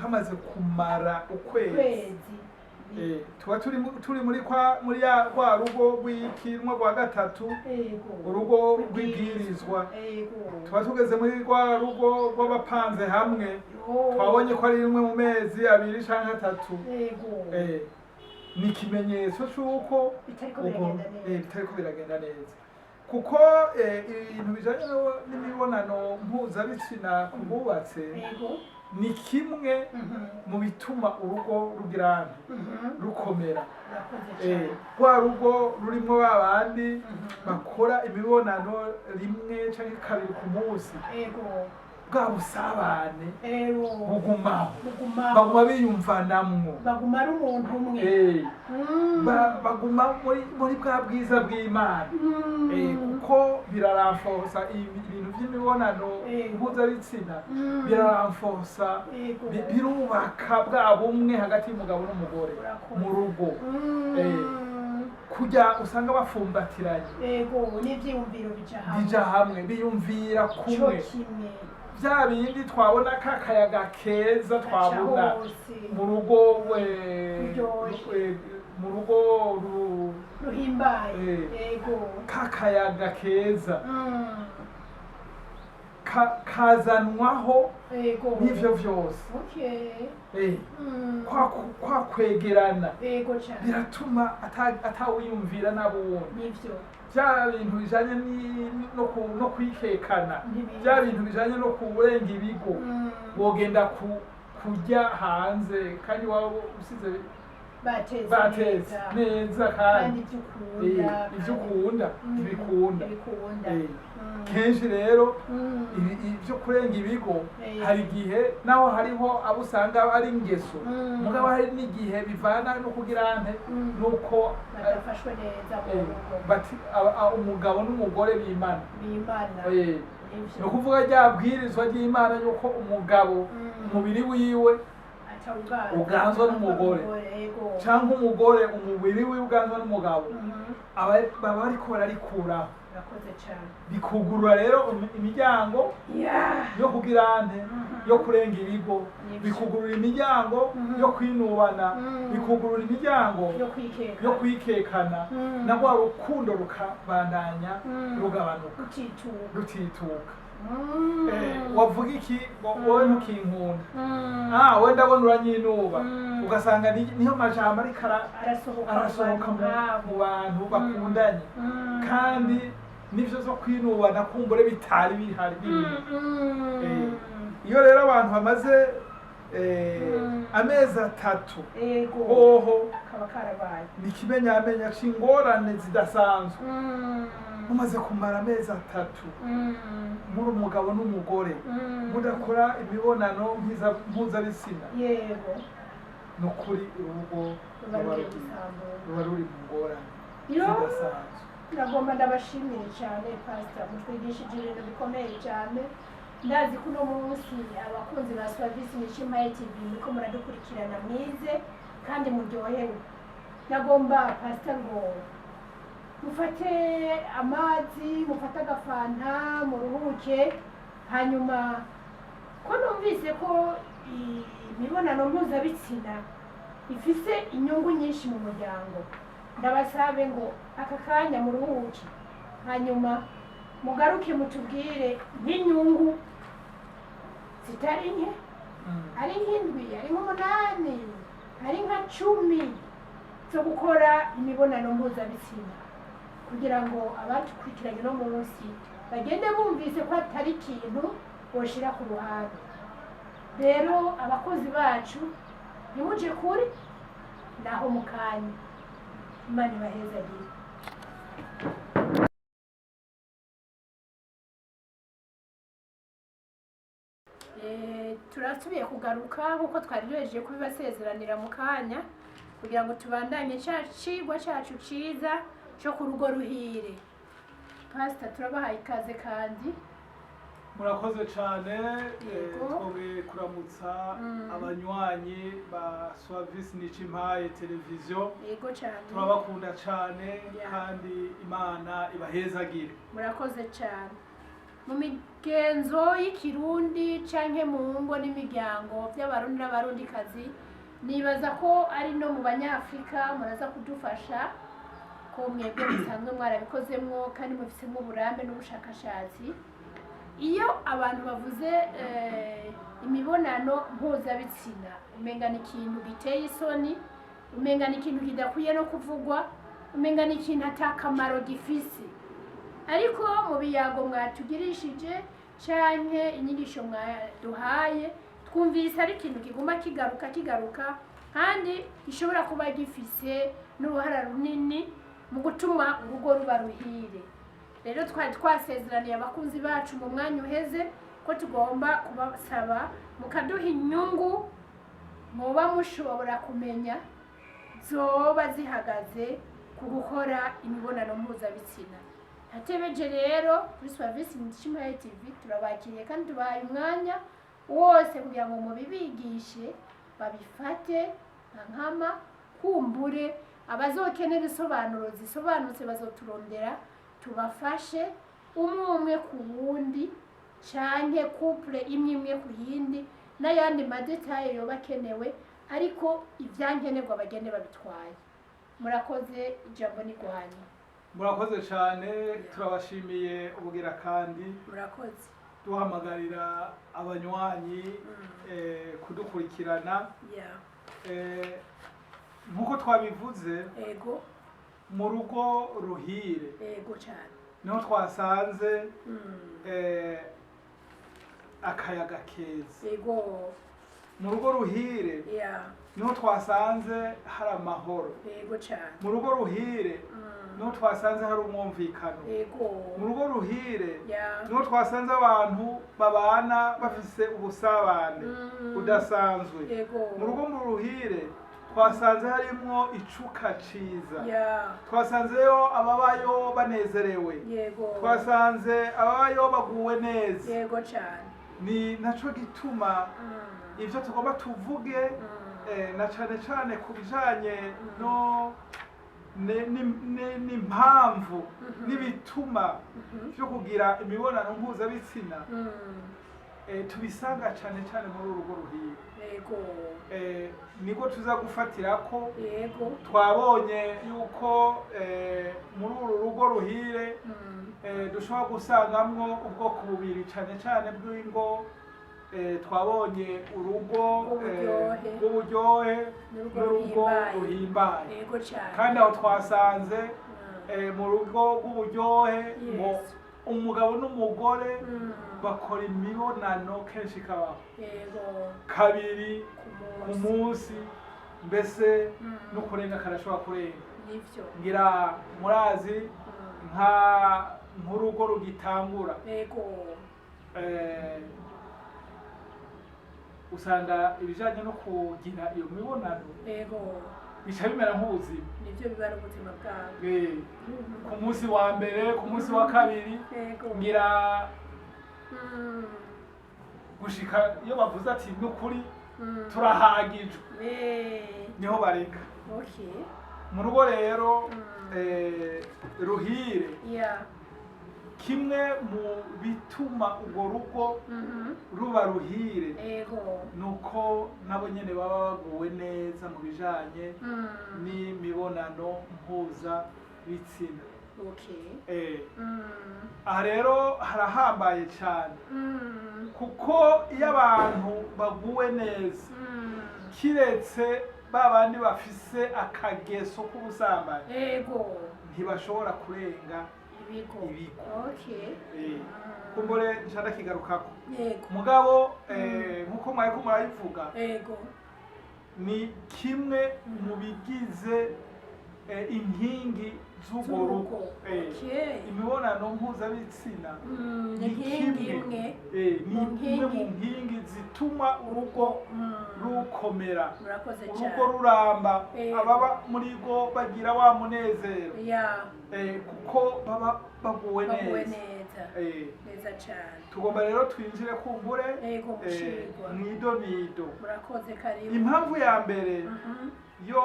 Hamaze kumara ukwezi, Kwezi. Tuba turi muri kwa muri ya rwa rugo rw'ikinwa rwa gatatu, urugo rw'ibwirizwa. Tuba tugeze muri rwa rugo rw'abapanze hamwe. Twabonye ko ari rimwe mu mezi 2 canke 3. Ni ikimenyetso c'uko Bitariko ubwo biragenda neza. Bitariko biragenda neza, kuko ibintu bijanye n'imibonano mpuzabitsina ku bubatse ni kimwe mu bituma urugo rugira rukomera. Urakoze cyane. Rwa rugo rurimwo ba bandi bakora imibonano rimwe canke kabiri ku munsi, bwa busabane bugumaho, Bugumaho. baguma biyumvanamwo. Baguma ari umuntu umwe. Baguma muri bwa bwiza bw'Imana. Kuko biraramforsa ibintu by'imibonano mpuzabitsina, biraramforsa, birubaka bwa bumwe hagati y'umugabo n'umugore Urakoze. mu rugo. Kujya usanga bafumbatiranye. Yego, n'ivyiyumviro bija hamwe. Bija hamwe, biyumvira Co kumwe. kimwe. Bya bindi twabona ka kayaga keza Gaca twabona hose. mu rugo, Ruryoshe. mu rugo Ruhimbaye. Ka kayaga keza kazanwaho n'ivyo vyose. Kwa kwegerana Cyane. biratuma atawiyumvira n'abundi. Nivyo. Bya bintu bijanye no kwikekana, Ntibizi. bya bintu bijanye no kurenga ibigo, wogenda kurya hanze kandi waba usize Bateze bateze neza. neza, Kandi kandi ibyo ukunda. Ivyo ukunda ntibikunda. Ntibikunda. Kenshi rero ibyo kurenga ibigo, hari igihe naho hariho abo usanga ari ingeso, mugabo hari n'igihe bivana no kugira nte, nuko Badafashwe neza mu rugo. Bati umugabo n'umugore bimana. Bimana. Ni ukuvuga rya bwirizwa ry'Imana yuko umugabo umubiri wiwe Atawuganza. uganzwa n'umugore. Yego. Cyangwa umugore umubiri wiwe uganzwa n'umugabo, baba bariko bararikuraho. Urakoze cyane. Bikugurura rero imiryango yo kugira nte, yo kurenga ibigo. Nibyo. Bikugurura imiryango yo kwinubana, bikugurura imiryango Yo kwikeka. yo kwikekana, na rwa rukundo rukabandanya rugabanuka, Rutituka. rutituka. Wavuga iki ngo wowe ntukinkunda, ah, we ndabona uranyinuba, ugasanga niyo majambo ariko Arasohoka arasohoka mu bantu. mu bantu bakundanye, kandi nivyo zo kwinubana kumbure bitari bihari birimo. Iyo rero abantu bamaze amezi 3, hoho Kaba karabaye. ni ikimenyamenya c'ingorane zidasanzwe. Mumaze kumara amezi 3 muri umugabo n'umugore mudakora imibonano mpuzabitsina, ni ukuri urugo Ruba ruba rugiye ruri gusambuka. ruba ruri mu ngorane Yo. zidasanzwe. Ndagomba ndabashimire cyane, Pastor, mutwigishije ibintu bikomeye cyane. Ndazi ko uno munsi abakunzi ba Swavisi Nishimaye TV muriko muradukurikirana mwize kandi muryohewe. Nagomba, Pastor, ngo mufate amazi, mufate agafanta, muruhuke. Hanyuma ko numvise ko imibonano mpuzabitsina ifise inyungu nyinshi mu muryango, ndabasabe ngo aka kanya muruhuke, hanyuma mugaruke mutubwire nk'inyungu zitari nke, ari nk'indwi, ari nk'umunani, ari nka 10 zo gukora imibonano mpuzabitsina, kugira ngo abadukurikiranye no munsi bagende bumvise ko atari ikintu boshira ku ruhande. Rero abakozi bacu, ntimuje kuri naho mu kanya. Imana ibahezagire. Turasubiye kugaruka nk'uko twari duhejeje kubibasezeranira mu kanya, kugira ngo tubandanye ca cigwa cacu ciza co ku rugo ruhire. Pasita, turabahaye ikaze kandi. Murakoze cyane. Yego. Twongeye kuramutsa abanywanyi ba Swavisi Nicimpaye Televiziyo. Yego cyane. Turabakunda cyane kandi Imana ibahezagire. Murakoze cyane. Mu migenzo y'ikirundi canke mu ngo n'imiryango by'Abarundi n'Abarundikazi, nibaza ko ari no mu Banyafurika, muraza kudufasha ko mwebwe musanzwe mwarabikozemwo kandi mubifitemo uburambe n'ubushakashatsi. Iyo abantu bavuze imibonano mpuzabitsina, umenga ni ikintu giteye isoni, umenga ni ikintu kidakwiye no kuvugwa, umenga ni ikintu atakamaro gifise. Ariko mu biyago mwatugirishije canke inyigisho mwaduhaye, twumvise ari ikintu kiguma kigaruka kigaruka, kandi gishobora kuba gifise n'uruhara runini mu gutuma urugo ruba ruhire. Rero twari twasezeraniye abakunzi bacu mu mwanya uheze ko tugomba kubasaba mukaduha inyungu muba mushobora kumenya zoba zihagaze ku gukora imibonano mpuzabitsina. Ntatebeje rero, kuri Swavisi Nishimiye TV turabakiriye kandi tubahaye umwanya wose kugira ngo mubibigishe babifate nka nkama. Kumbure abazokenera isobanuro zisobanutse bazoturondera tubafashe, umwe umwe ku wundi canke couple imwe imwe ku yindi, n'ayandi ma détails yoba akenewe, ariko ivyankenerwa bagende babitwaye. Murakoze, ijambo ni rwanyu. Murakoze cyane, turabashimiye ubugira kandi. Murakoze. Duhamagarira abanywanyi kudukurikirana. Nk'uko twabivuze, mu rugo ruhire Yego cyane. niho twasanze akayaga keza. Mu rugo ruhire niho twasanze hari amahoro. Yego cyane. Mu rugo ruhire niho twasanze hari umwumvikano. Mu rugo ruhire niho twasanze abantu babana bafise ubusabane budasanzwe. Mu rugo mu ruhire twasanze harimwo icuka ciza. Twasanzeyo ababayo banezerewe. Twasanze ababayo baguwe neza. Yego cyane. Ni naco gituma ivyo tugomba tuvuge, na cane cane ku bijanye no n'impamvu n'ibituma vyo kugira imibonano mpuzabitsina, tubisanga cane cane muri uru rugo ruhire. Niko tuza gufatirako. Twabonye yuko muri uru rugo ruhire dushobora gusangamwo ubwoko bubiri cane cane bw'ingo. Twabonye urugo rw'uburyohe. Rw'uburyohe n'urugo n'urugo ruhimbaye. Ruhimbaye. Yego cyane. Kandi aho twasanze mu rugo rw'uburyohe ngo umugabo n'umugore bakora imibonano kenshi kabaho kabiri ku ku munsi. Munsi, mbese no kurenga karashobora kurenga. Nivyo. Ngira murazi nka nk'urugo rugitangura, usanga ibijanye no kugira iyo mibonano bica bimera nk'ubuzima. Nivyo, biba ari ubuzima bwabo. Ku munsi wa mbere, ku munsi wa kabiri, ngira gushika iyo bavuze ati nukuri turahagijwe, niho bareka. Mu rugo rero ruhire, kimwe mu bituma urwo rugo ruba ruhire nuko nabo nyene baba baguwe neza mu bijanye n'imibonano mpuzabitsina. Aha rero harahambaye cyane, kuko iyo abantu baguwe neza, kiretse ba bandi bafise akageso k'ubusambanyi, ntibashobora kurenga ibigo. Ibigo. Kumbure nca ndakigarukako. Mugabo nkuko mwariko murabivuga, ni kimwe mu bigize Inkingi z'urwo rugo. Imibonano mpuzabitsina ni inkingi imwe ni mu imwe mu nkingi. nkingi zituma urugo rukomera, Murakoze urugo cyane. ruramba, ababa muri rwo bagira wa munezero, kuko baba baguwe baguwe neza. Neza. Neza cyane. Tugomba rero twinjire kumbure Yego, mushirwa. mwidonido. Murakoze, karibu. Impamvu ya mbere yo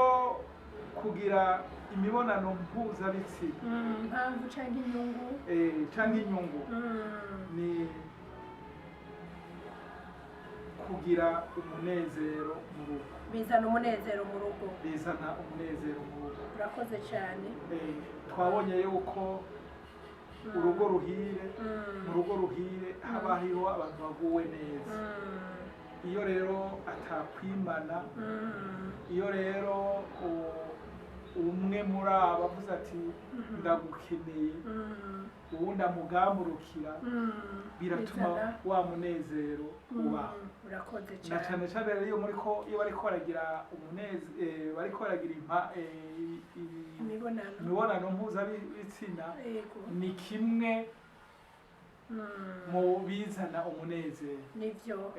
kugira imibonano mpuzabitsina, Impamvu cyangwa inyungu, canke inyungu, ni kugira umunezero mu rugo. Bizana umunezero mu rugo. Bizana umunezero mu rugo. Urakoze cyane. Twabonye yuko urugo ruhire, mu rugo ruhire haba hariho abantu baguwe neza. Iyo rero atakwimana, iyo rero umwe muri abo avuze ati ndagukeneye, uwundi amugamburukira, biratuma Bizana. wa munezero ubaho. Urakoze Na cyane. cyane cyane rero iyo muriko, iyo bariko baragira umunezero, bariko baragira imibonano, imibonano mpuzabitsina, ni kimwe mu bizana umunezero. Nivyo.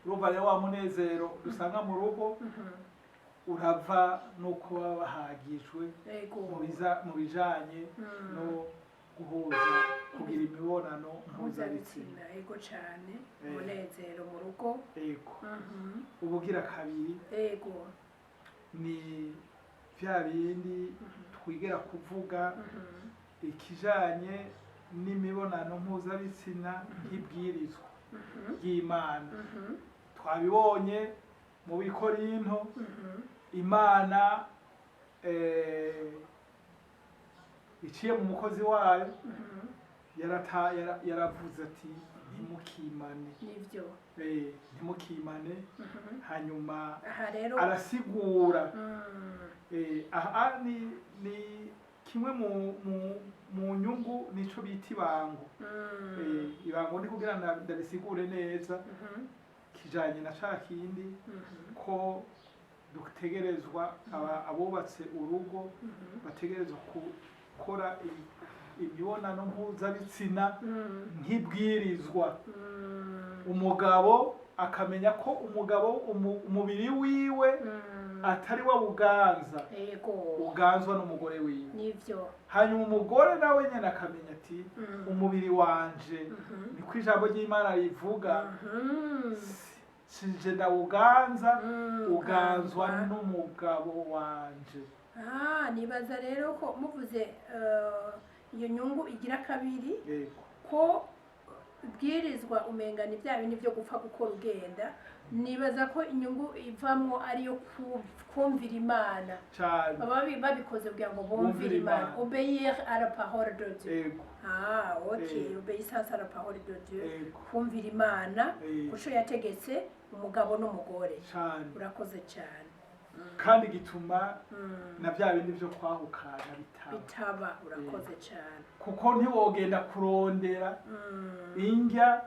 Urumva rero wa munezero dusanga mu rugo urava no kuba bahagijwe mu bijanye no guhuza, kugira imibonano mpuzabitsina. Mpuzabitsina, yego cyane. Umunezero mu rugo. Ego. Ubugira kabiri ni vya bindi twigera kuvuga, ikijanye n'imibonano mpuzabitsina nk'ibwirizwa ry'Imana. Twabibonye mu Bikorinto, Imana iciye mu mukozi wayo yaravuze ati ntimukimane. Nivyo. Ntimukimane. Hanyuma aha rero arasigura. Aha ni kimwe mu nyungu, nico bita ibango. Ibango ni kugira ndabisigure neza, kijanye na ca kindi ko dutegerezwa, abubatse urugo bategerezwa gukora imibonano mpuzabitsina nk'ibwirizwa. Umugabo akamenya ko umugabo umubiri wiwe atari we uganza, uganzwa n'umugore wiwe. Nivyo. Hanyuma umugore nawe nyene akamenya ati umubiri wanje, niko ijambo ry'Imana rivuga, sije ndawuganza, uganzwa n'umugabo wanje. Ah, nibaza rero ko muvuze iyo nyungu igira kabiri, ko bwirizwa umenga ni bya bindi byo gupfa gukora ugenda, nibaza ko inyungu ivamwo ariyo kumvira Imana. Cyane. Baba babikoze kugira ngo bumvire Bumvire Imana. Imana. Obéir à la parole de Dieu. Ah, ok. Obéissance à la parole de Dieu. Kumvira Imana kuco yategetse umugabo n'umugore. Cyane. Urakoze cyane. Kandi gituma na bya bindi byo kwahukana bitaba. Bitaba, urakoze cyane. Kuko ntiwogenda kurondera indya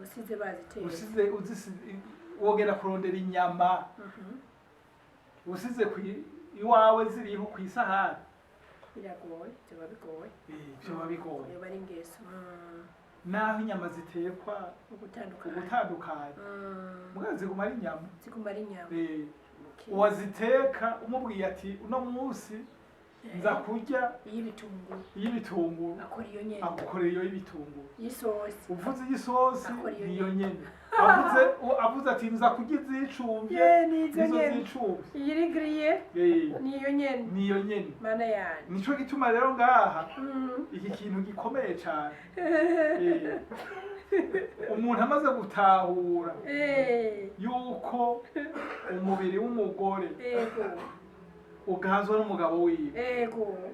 usize bazitetse. Usize wogenda kurondera inyama usize iwawe ziriho ku isahani. Biragoye, byoba bigoye. Vyoba bigoye. Yoba ari ingeso. Naho inyama zitekwa ugutandukana, ugutandukanye, mugabo ziguma ari inyama. Ziguma ari inyama. Uwaziteka umubwiye ati uno munsi nza kurya iy'ibitunguru, iy'ibitunguru, akora iyo nyene. Agukorera iyo y'ibitunguru. Y'isosi, uvuze iy'isosi, akora iyo niyo nyene. nyene. Avuze ati nza kurya izicumvye, Ye, nizo nizo nyene. zicumvye. Iyiri grillé, niyo nyene. Niyo nyene. Mana yanjye. Nico gituma rero ngaha iki kintu gikomeye cane. Umuntu amaze gutahura yuko umubiri w'umugore uganzwa n'umugabo wiwe,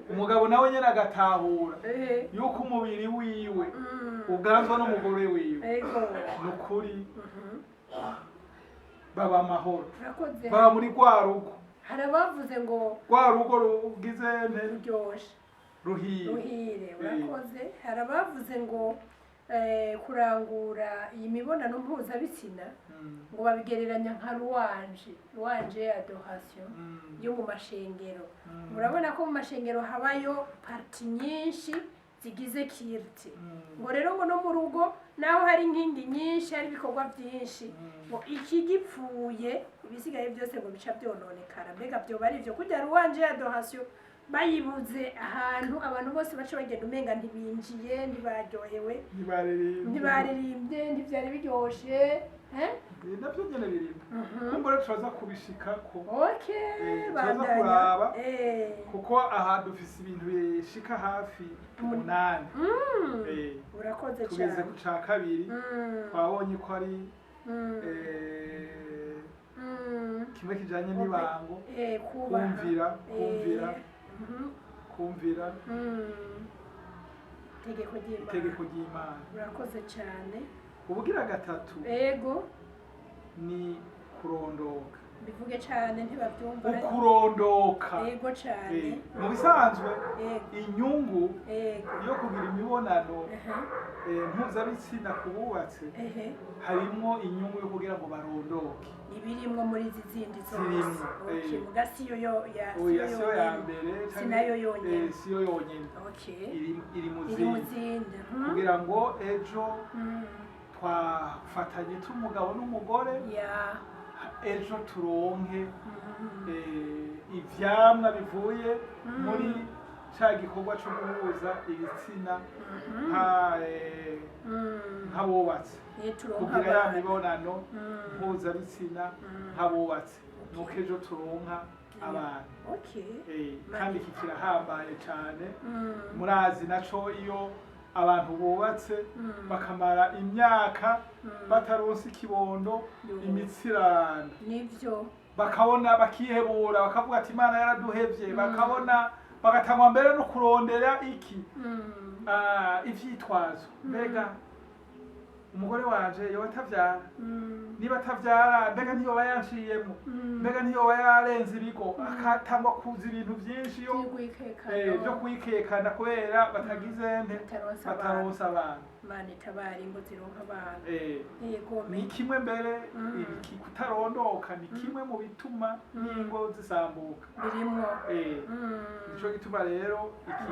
umugabo nawe nyene agatahura yuko umubiri wiwe uganzwa n'umugore wiwe, nukuri baba amahoro, Urakoze. baba muri rwa rugo. Hari abavuze ngo rwa rugo rugize nte? Ruryoshe. Ruhire. Ruhire. Urakoze. Hari abavuze ngo Kurangura iyi mibonano mpuzabitsina ngo babigereranya nka louange adoration yo mu mashengero. Murabona ko mu mashengero habayo parties nyinshi zigize culte. Ngo rero ngo no mu rugo naho hari inkingi nyinshi, hari ibikorwa byinshi, ngo iki gipfuye ibisigaye byose ngo bica byononekara. Mbega byoba ari ibyo kurya louange adoration bayibuze ahantu, abantu bose baca bagenda umenga ntibinjiye, ntibaryohewe, ntibaririmbye, ntibaririmbye, ntibyari biryoshe, eh? Nabyo nyene birimo. Kumbura turaza kubishikako. Turaza Bandanya. kuraba. Kuko aha dufise ibintu bishika hafi 8. Urakoze Tugeze cyane. ku ca kabiri. Twabonye ko ari kimwe kijanye n'ibango, Kubaha. kumvira, kumvira, kumvira Itegeko ry'Imana. itegeko ry'Imana. Urakoze cyane. Ubugira gatatu Ego. ni kurondoka. Bivuge cyane, ntibabyumva. Ukurondoka. Ego cyane. Mu bisanzwe inyungu yo kugira imibonano mpuzabitsina ku bubatse, harimwo inyungu yo kugira ngo barondoke. Ibirimwo muri izi zindi zose? Zirimwo, Okay, eh. muga siyo yo ya Oya, siyo ya yonyene. mbere Si canke- nayo yonyene. Siyo yonyene. Iri mu Iri mu zindi zindi. Kugira ngo ejo twafatanye t'umugabo n'umugore, ejo turonke ivyamwa bivuye muri ca gikorwa co guhuza ibitsina nk'abubatse, Turonka kugira ya abana. mibonano mpuzabitsina nk'abubatse, nuko ejo turonka abana. Kandi iki kirahambaye cane. Murazi naco, iyo abantu bubatse bakamara imyaka bataronse ikibondo, Yo. imitsi iraranda. Nivyo. Bakabona bakihebura, bakavuga ati Imana yaraduhevye, bakabona bagatangwa mbere no kurondera iki, ivyitwazo. Mbega umugore wanje yoba atavyara? Niba atavyara, mbega ntiyoba yanciyemo? Mbega ntiyoba yarenze ibigo? Akatangwa kuza ibintu vyinshi yo Vy'ugwikekano. Byo kwikekana kubera batagize nte? Bataronse abana. Bataronse abana. Imana itabara ingo zironka abana. Yego. Ni kimwe mbere, iki kutarondoka ni kimwe mu bituma n'ingo zisambuka. Birimwo. Nico gituma rero iki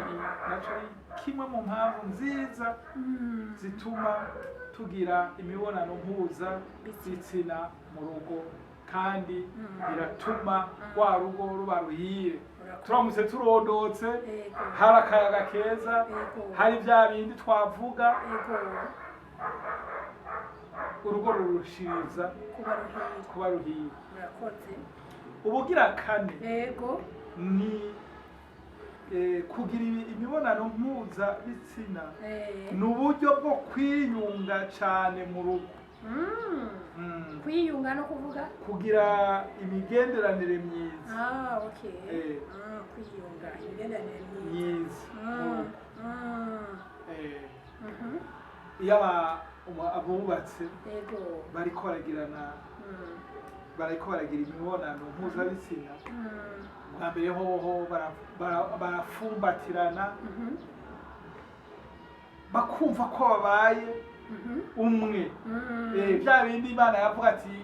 naco ari kimwe mu mpamvu nziza zituma tugira imibonano mpuza bitsina mu rugo, kandi biratuma rwa rugo ruba ruhire. Turamutse turondotse, hari akayaga keza, hari bya bindi twavuga, urugo rurushiriza Kuba ruhire. kuba ruhire. Murakoze. Ubugira kane ni kugira imibonano mpuzabitsina ni uburyo bwo kwiyunga cyane mu rugo. Kwiyunga no kuvuga? Kugira imigenderanire myiza. Ah, okay. Kwiyunga, imigenderanire myiza. Myiza mu rugo. Iyo abubatse bariko baragirana, bariko baragira imibonano mpuzabitsina, bwa mbere hoho barafumbatirana, bakumva ko babaye umwe. Bya bindi Imana yavuga ati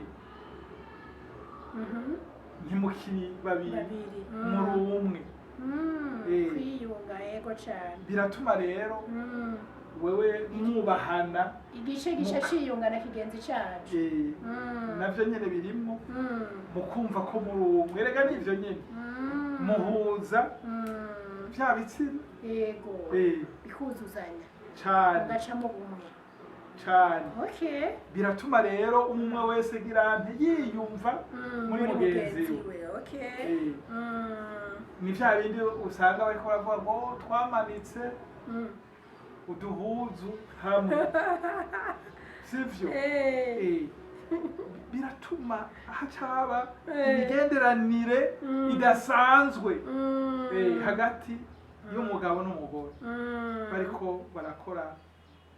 ntimukiri babiri, Babiri. muri umwe. Kwiyunga, yego cyane. Biratuma rero wewe mwubahana. Igice gica ciyunga na kigenzi cacu. Navyo nyene birimwo mukumva ko muri umwe. Erega nivyo nyene muhuza vya bitsina. Bikuzuzanya. Cane. Mugacamo bumwe. Cane. Biratuma rero umwe wese girante yiyumva muri mugenzi we. We. Ni vya bindi usanga bariko baravuga ngo twamanitse uduhuzu hamwe, sivyo? Biratuma hacaba imigenderanire idasanzwe hagati y'umugabo n'umugore bariko barakora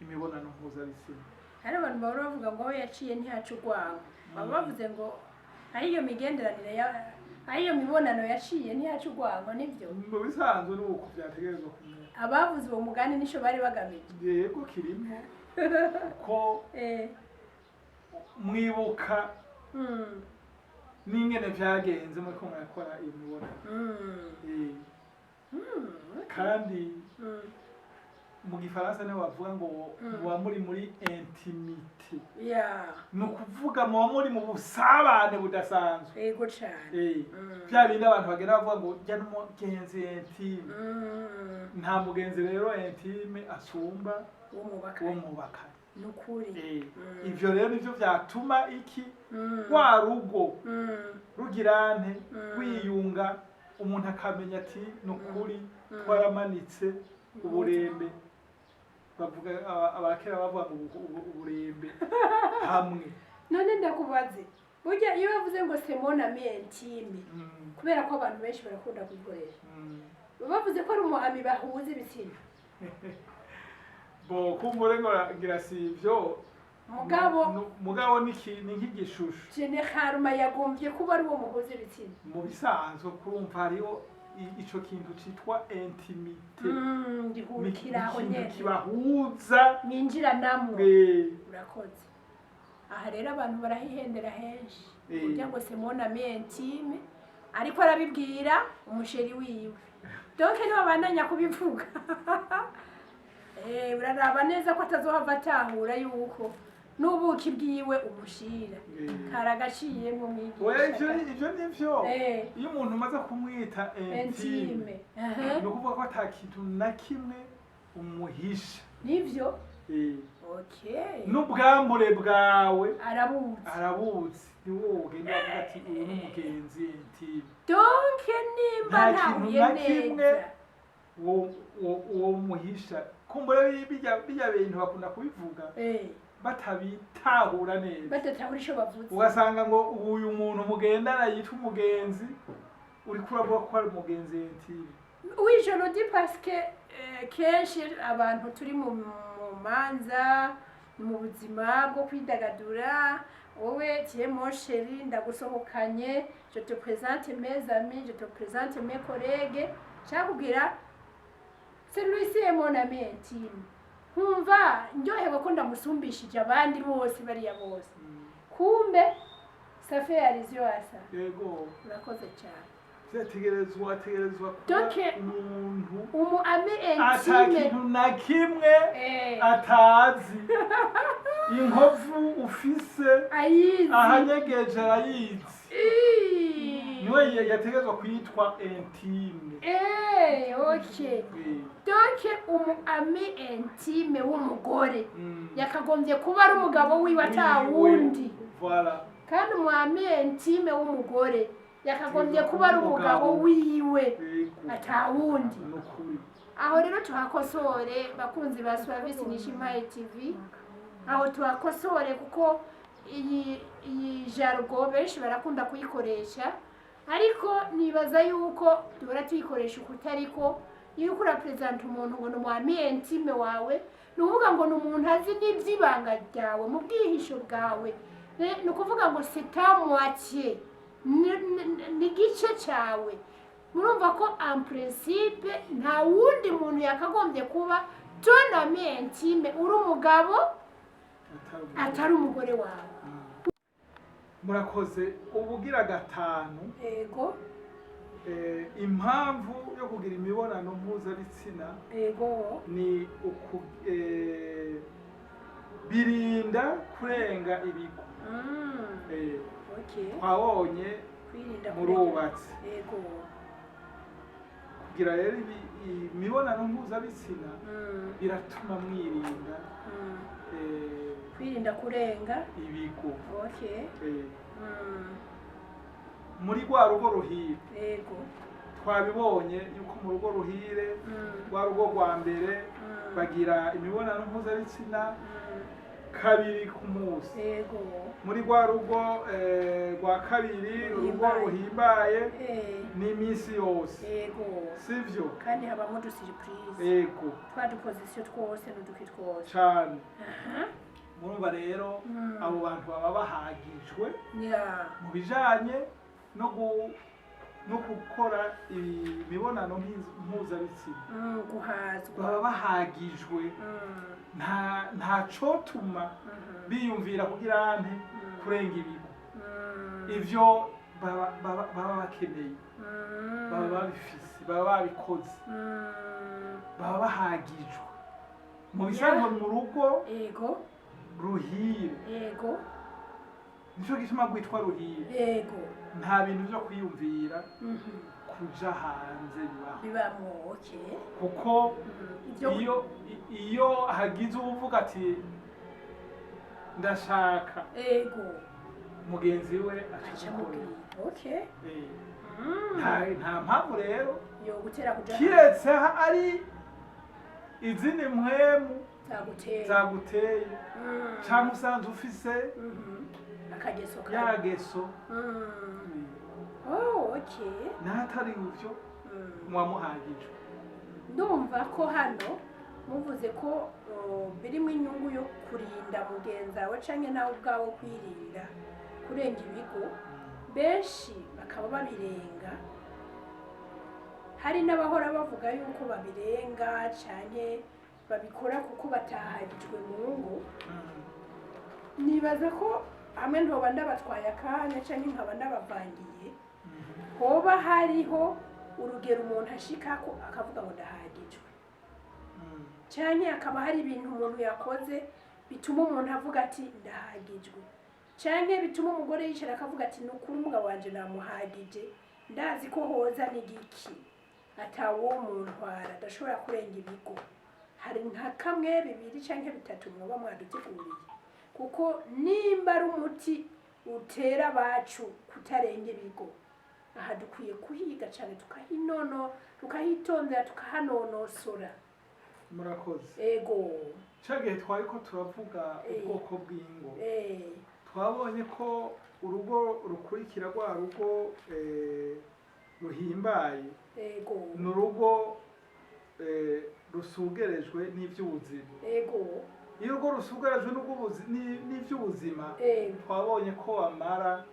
imibonano mpuzabitsina. Hari abantu bahora bavuga ngo aho yaciye ntihaca urwango. Baba bavuze ngo aho iyo migenderanire ya aho iyo mibonano yaciye ntihaca urwango, nibyo? Mu bisanzwe ni uko vyategerezwa kumera. Abavuze uwo mugani nico bari bagamije. Yego, kirimo. Ko mwibuka n'ingene vyagenze muriko murakora iyo mibonano. Kandi mu Gifaransa niho bavuga ngo muba muri intimité. Ni ukuvuga muba muri mu busabane budasanzwe. Yego cane. Vya bindi abantu bagenda bavuga ngo jya n'umugenzi intime. Nta mugenzi rero intime asumba uwo uwo mubakanye. Mwubakanye. Nukuri. Ivyo rero nivyo vyatuma iki rwa rugo rugirante rwiyunga, umuntu akamenya ati ni ukuri twaramanitse uburembe, bavuga abakera bavuga ngo uburembe hamwe. None ndakubaze, burya iyo bavuze ngo c'est mon ami intime, kubera ko abantu benshi barakunda kuyikoresha, baba bavuze ko ari umu ami bahuza ibitsina? Bo kumbure ngo ngira si ivyo. Mugabo Mugabo ni nk'igishusho. Généralement yagombye kuba ari uwo muhuza ibitsina. Mu bisanzwe kurumva hariho ico kintu citwa intimité. Mm, Ni gihurikira aho ikintu nyene kibahuza. Mwinjira namwe. Urakoze. Aha rero abantu barahihendera henshi, kugira ngo c'est mon ami intime, ariko arabibwira umu chéri wiwe, donc ntibabandanya kubivuga. Uraraba neza ko atazohava atahura yuko n'ubuki bwiwe umushira. Karagaciyemwo. Oya, mwigisha. ivyo nivyo. Iyo umuntu umaze kumwita intime, Intime. Aha. ni ukuvuga ko ata kintu na kimwe umuhisha. Nivyo. Okay. N'ubwambure bwawe arabuzi. Arabuzi. Ni wowe ugenda bavuga ati uyu ni umugenzi intime. Donc nimba Nta kintu ntahuye na kimwe neza uwo muhisha. Kumbura bijya bintu bakunda kubivuga batabitahura neza. Badatahura ico bavuze. Ugasanga ngo uyu muntu mugendana yitwa umugenzi, uriko uravuga ko ari umugenzi intime. Oui, je le dis parce que kenshi abantu turi mu manza, mu buzima bwo kwidagadura, wowe tu es mon chéri, ndagusohokanye, je te présente mes amis, je te présente mes collègues, nshaka celui-ci est mon ami intime, nkumva ndyohewe ko ndamusumbishije abandi bose, bariya bose. Kumbe ça fait allusion à ça. Yego. Urakoze cyane. Ategerezwa kuba Donc, umuntu umu ami ata intime kintu na kimwe atazi, inkovu ufise ayizi. Ahanyegeje arayizi. Ii. Niwe yategerezwa kwitwa intime. Ok. Donc umu ami intime w'umugore yakagombye kuba ari umugabo wiwe, ata wundi. Voilà. Kandi umu ami intime w'umugore yakagombye kuba ari umugabo wiwe, ata wundi. Nukuri. Aho rero tuhakosore, bakunzi ba Suavisi Nishimaye TV, aho tuhakosore kuko iyi jargon benshi barakunda kuyikoresha, ariko nibaza yuko duhora tuyikoresha ukutariko. Iyo uriko urapresenta umuntu ngo ni umu ami intime wawe, ni ukuvuga ngo ni umuntu azi n'iby'ibanga ryawe mu bwihisho bwawe. Ni ukuvuga ngo c'est ta moitié, ni igice cyawe. Murumva ko en principe nta wundi muntu yakagombye kuba ton ami intime uri umugabo atari umugore wawe. Murakoze. Ubugira gatanu, impamvu yo kugira imibonano mpuzabitsina ni uku birinda kurenga ibigo. Twabonye Kwirinda murubatse. Kugira rero imibonano mpuzabitsina biratuma mwirinda Kwirinda kurenga ibigo. Muri rwa rugo ruhire, twabibonye yuko mu rugo ruhire, rwa rugo rwa mbere, bagira imibonano mpuzabitsina kabiri ku munsi. Muri rwa rugo rwa kabiri, urugo Ruhimbaye. ruhimbaye, ni iminsi yose. Sivyo? Kandi habamo udusurprise, twa duposition twose n'uduki twose. Cane. Aha. Murumva rero abo bantu baba bahagijwe Ya. mu bijanye no no gukora imibonano mpuzabitsina. Guhazwa. Baba bahagijwe. Nta cotuma biyumvira kugira nte kurenga ibigo. Ivyo baba bakeneye, baba babifise, baba babikoze, baba bahagijwe mu bisanzwe mu rugo ruhire. Nico gituma rwitwa ruhire. Nta bintu vyo kwiyumvira kuja hanze bibaho. Bibamwo, okay. Kuko Ivyo iyo hagize uwuvuga ati ndashaka, mugenzi we aca aca amukorera. amubwira, okay. Nta mpamvu rero yo gutera kuja kiretse ari izindi mpwemu zagutera zaguteye canke usanzwe ufise akageso kabi. Ya geso. Oh, okay. N'atari ivyo, muba muhagijwe. Ndumva ko hano muvuze ko birimo inyungu yo kurinda mugenzi wawe canke nawe ubwawe kwirinda kurenga ibigo, benshi bakaba babirenga. Hari n'abahora bavuga yuko babirenga canke babikora kuko batahagijwe mu ngo. Nibaza ko hamwe ntoba ndabatwaye akanya canke nkaba ndabavangiye, hoba hariho urugero umuntu ashikako akavuga ngo ndahagijwe, canke hakaba hari ibintu umuntu yakoze bituma umuntu avuga ati ndahagijwe, canke bituma umugore yicara akavuga ati ni ukuri umugabo wanje namuhagije, ndazi ko hoza n'igiki atawo muntwara, adashobora kurenga ibigo. Hari nka kamwe, bibiri canke bitatu mwoba mwaduteguriye? Kuko nimba ari umuti utera abacu kutarenga ibigo, aha dukwiye kuhiga cane, tukahinono, tukahitondera, tukahanonosora. Murakoze. Ca gihe twariko turavuga ubwoko bw'ingo, twabonye ko urugo rukurikira rwa rugo ruhimbaye ni urugo rusugerejwe n'ivy'ubuzima. Iyo urugo rusugerejwe n'ivy'ubuzima, twabonye ko bamara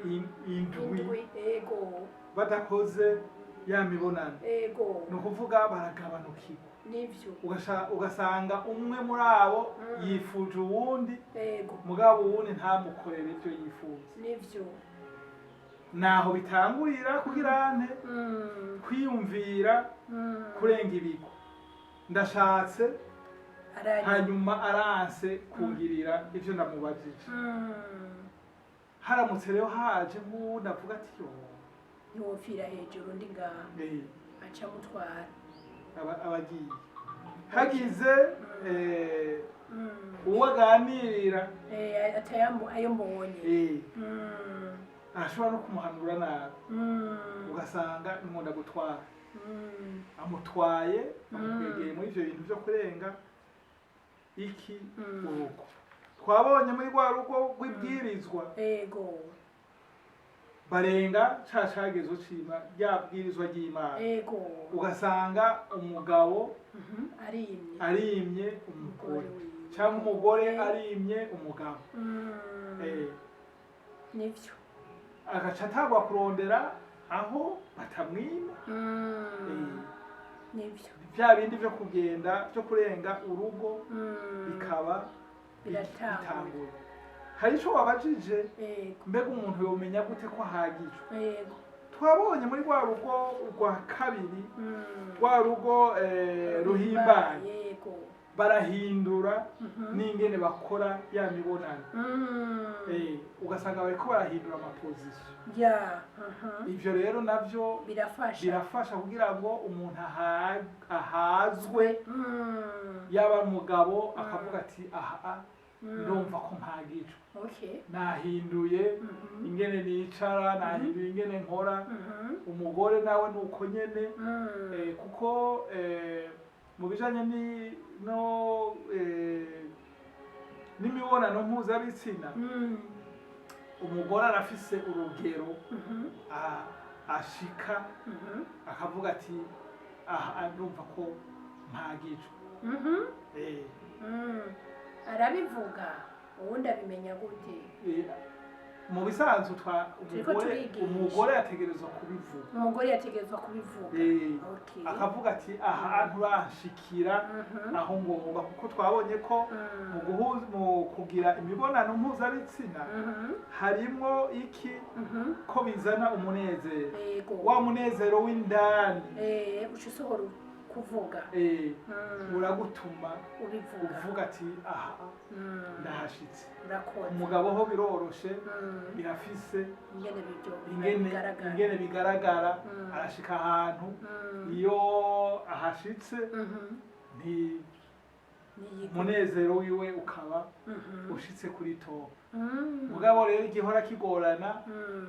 indwi Indwi, badakoze ya mibonano. Ni ukuvuga baragabanukirwa. Nivyo. Ugasanga umwe muri abo yifuje uwundi, mugabo uwundi ntamukorere ivyo yifuza. Nivyo. Naho bitangurira kugira nte kwiyumvira kurenga ibigo, ndashatse, Aranyuma. hanyuma aranse kungirira ivyo ndamubajije. Haramutse rero haje nk'uwundi avuga ati yo, Ntiwopfira hejuru ndi ngaha, aca amutwara. Abagiye hagize uwo aganirira, Atayambo ayo mbonye. Arashobora no kumuhanura nabi, ugasanga nkunda gutwara, amutwaye, amukwegeye muri ivyo bintu vyo kurenga iki urugo. Twabonye muri rwa rugo rw'ibwirizwa, barenga ca cagezo c'Ima, rya bwirizwa ry'Imana, ugasanga umugabo Arimye. arimye umugore, Umugore wiwe. cyangwa umugore arimye umugabo. Nivyo. Agaca atangwa kurondera aho batamwima. Nivyo. Bya bindi vyo kugenda vyo kurenga urugo bikaba Biratanguye. bitanguye. Hari ico wabajije, mbega umuntu yomenya gute ko ahagijwe? Twabonye muri rwa rugo rwa kabiri, rwa rugo ruhimbaye, barahindura n'ingene bakora ya mibonano. Ugasanga bariko barahindura amaposition. Ya, aha. Ivyo rero navyo Birafasha. birafasha kugira ngo umuntu ahazwe, yaba umugabo akavuga ati aha ndumva ko mpagijwe, nahinduye ingene nicara, nahinduye ingene nkora. Umugore nawe nuko nyene. Kuko mu bijanye ni no n'imibonano mpuzabitsina, umugore arafise urugero ashika akavuga ati aha ndumva ko mpagijwe. Arabivuga, uwundi abimenya gute? Mu bisanzwe Turiko turigisha. Umugore yategerezwa kubivuga. Umugore yategerezwa kubivuga. Akavuga ati: "Aha nturanshikira aho ngomba," kuko twabonye ko mu kugira imibonano mpuzabitsina harimwo iki? Ko bizana umunezero, wa munezero w'indani. Uca usohora kuvuga. Uragutuma ubivuga. Uvuga ati: "Aha ndahashitse." Urakoze. Umugabo ho biroroshe, birafise ingene ibyo ingene bigaragara. Ingene bigaragara. Arashika ahantu, iyo ahashitse nti umunezero wiwe ukaba ushitse kuri top. Mugabo rero igihora kigorana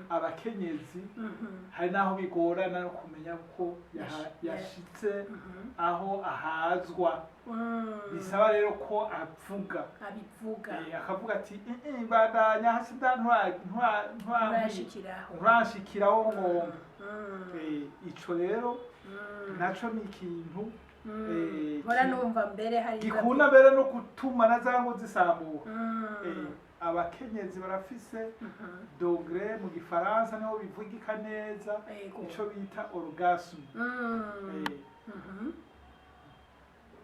abakenyezi, hari n'aho bigorana no kumenya ko yashitse aho ahazwa. Bisaba rero ko avuga. Abivuga. Akavuga ati: "Bandanya hasi nda nturashikiraho." Nturashikiraho ngomba. Ico rero naco ni ikintu Mpora numva mbere hari gikunda mbere no gutuma na za ngo zisambuka. Abakenyezi barafise degré, mu gifaransa niho bivugika neza, ico bita orgasme.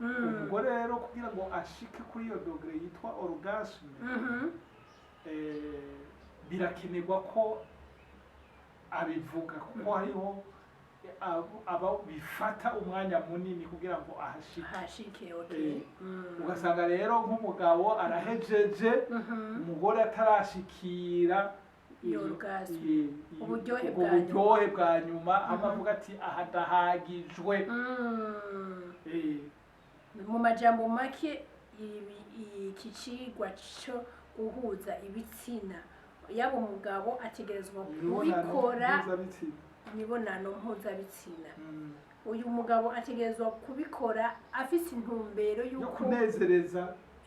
Umugore rero kugira ngo ashike kuri iyo degré yitwa orgasme, birakenerwa ko abivuga, kuko hariho aba bifata umwanya munini kugira ngo ahashike. Hashike, okay. Ugasanga rero nk'umugabo arahejeje, umugore atarashikira iyo orgasme. Uburyohe ubwo bwa nyuma. Buryohe bwa nyuma, hamwe avuga ati: "Aha ndahagijwe." Mu majambo make, iki cigwa co guhuza ibitsina, yaba umugabo ategerezwa imibonano kubikora mpuzabitsina. Imibonano mpuzabitsina, uyu mugabo ategerezwa kubikora afise intumbero yo y'uko kunezereza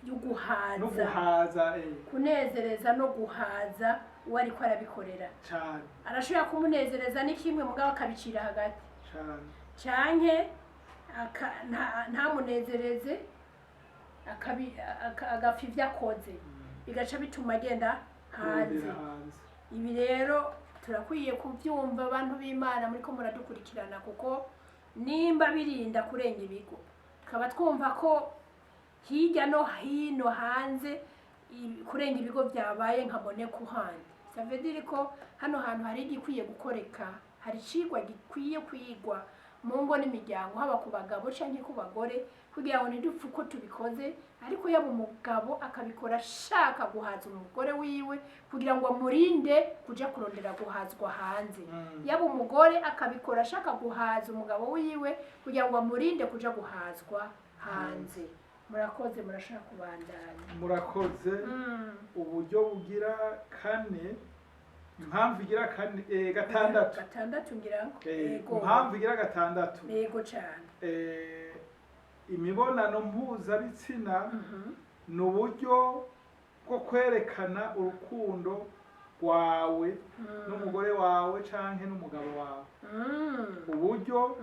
yo no guhaza. Guhaza. Kunezereza no guhaza uwo ariko arabikorera. Cane. Arashobora kumunezereza ni kimwe, mugabo akabicira hagati. Cane. Canke ntamunezereze, agapfa ivyo akoze, bigaca bituma agenda hanze. Kurondera hanze. Ibi rero turakwiye kubyumva, abantu b'Imana muriko muradukurikirana, kuko nimba birinda kurenga ibigo, tukaba twumva ko hirya no hino hanze kurenga ibigo byabaye nkabone ku handi, ça veut dire ko hano hantu hari igikwiye gukoreka, hari icigwa gikwiye kwigwa mu ngo n'imiryango, haba ku bagabo canke ku bagore, kugira ngo ntidupfe uko tubikoze, ariko yaba umugabo akabikora ashaka guhaza umugore wiwe kugira ngo amurinde kuja kurondera guhazwa hanze, yaba umugore akabikora ashaka guhaza umugabo wiwe kugira ngo amurinde kuja guhazwa hanze. Murakoze, murashaka kubandanya. Murakoze. Uburyo bugira kane, impamvu igira kane, gatandatu. Gatandatu ngira ngo. Yego. Impamvu igira gatandatu. Yego cane. Imibonano mpuzabitsina ni uburyo bwo kwerekana urukundo rwawe n'umugore wawe canke n'umugabo wawe. Uburyo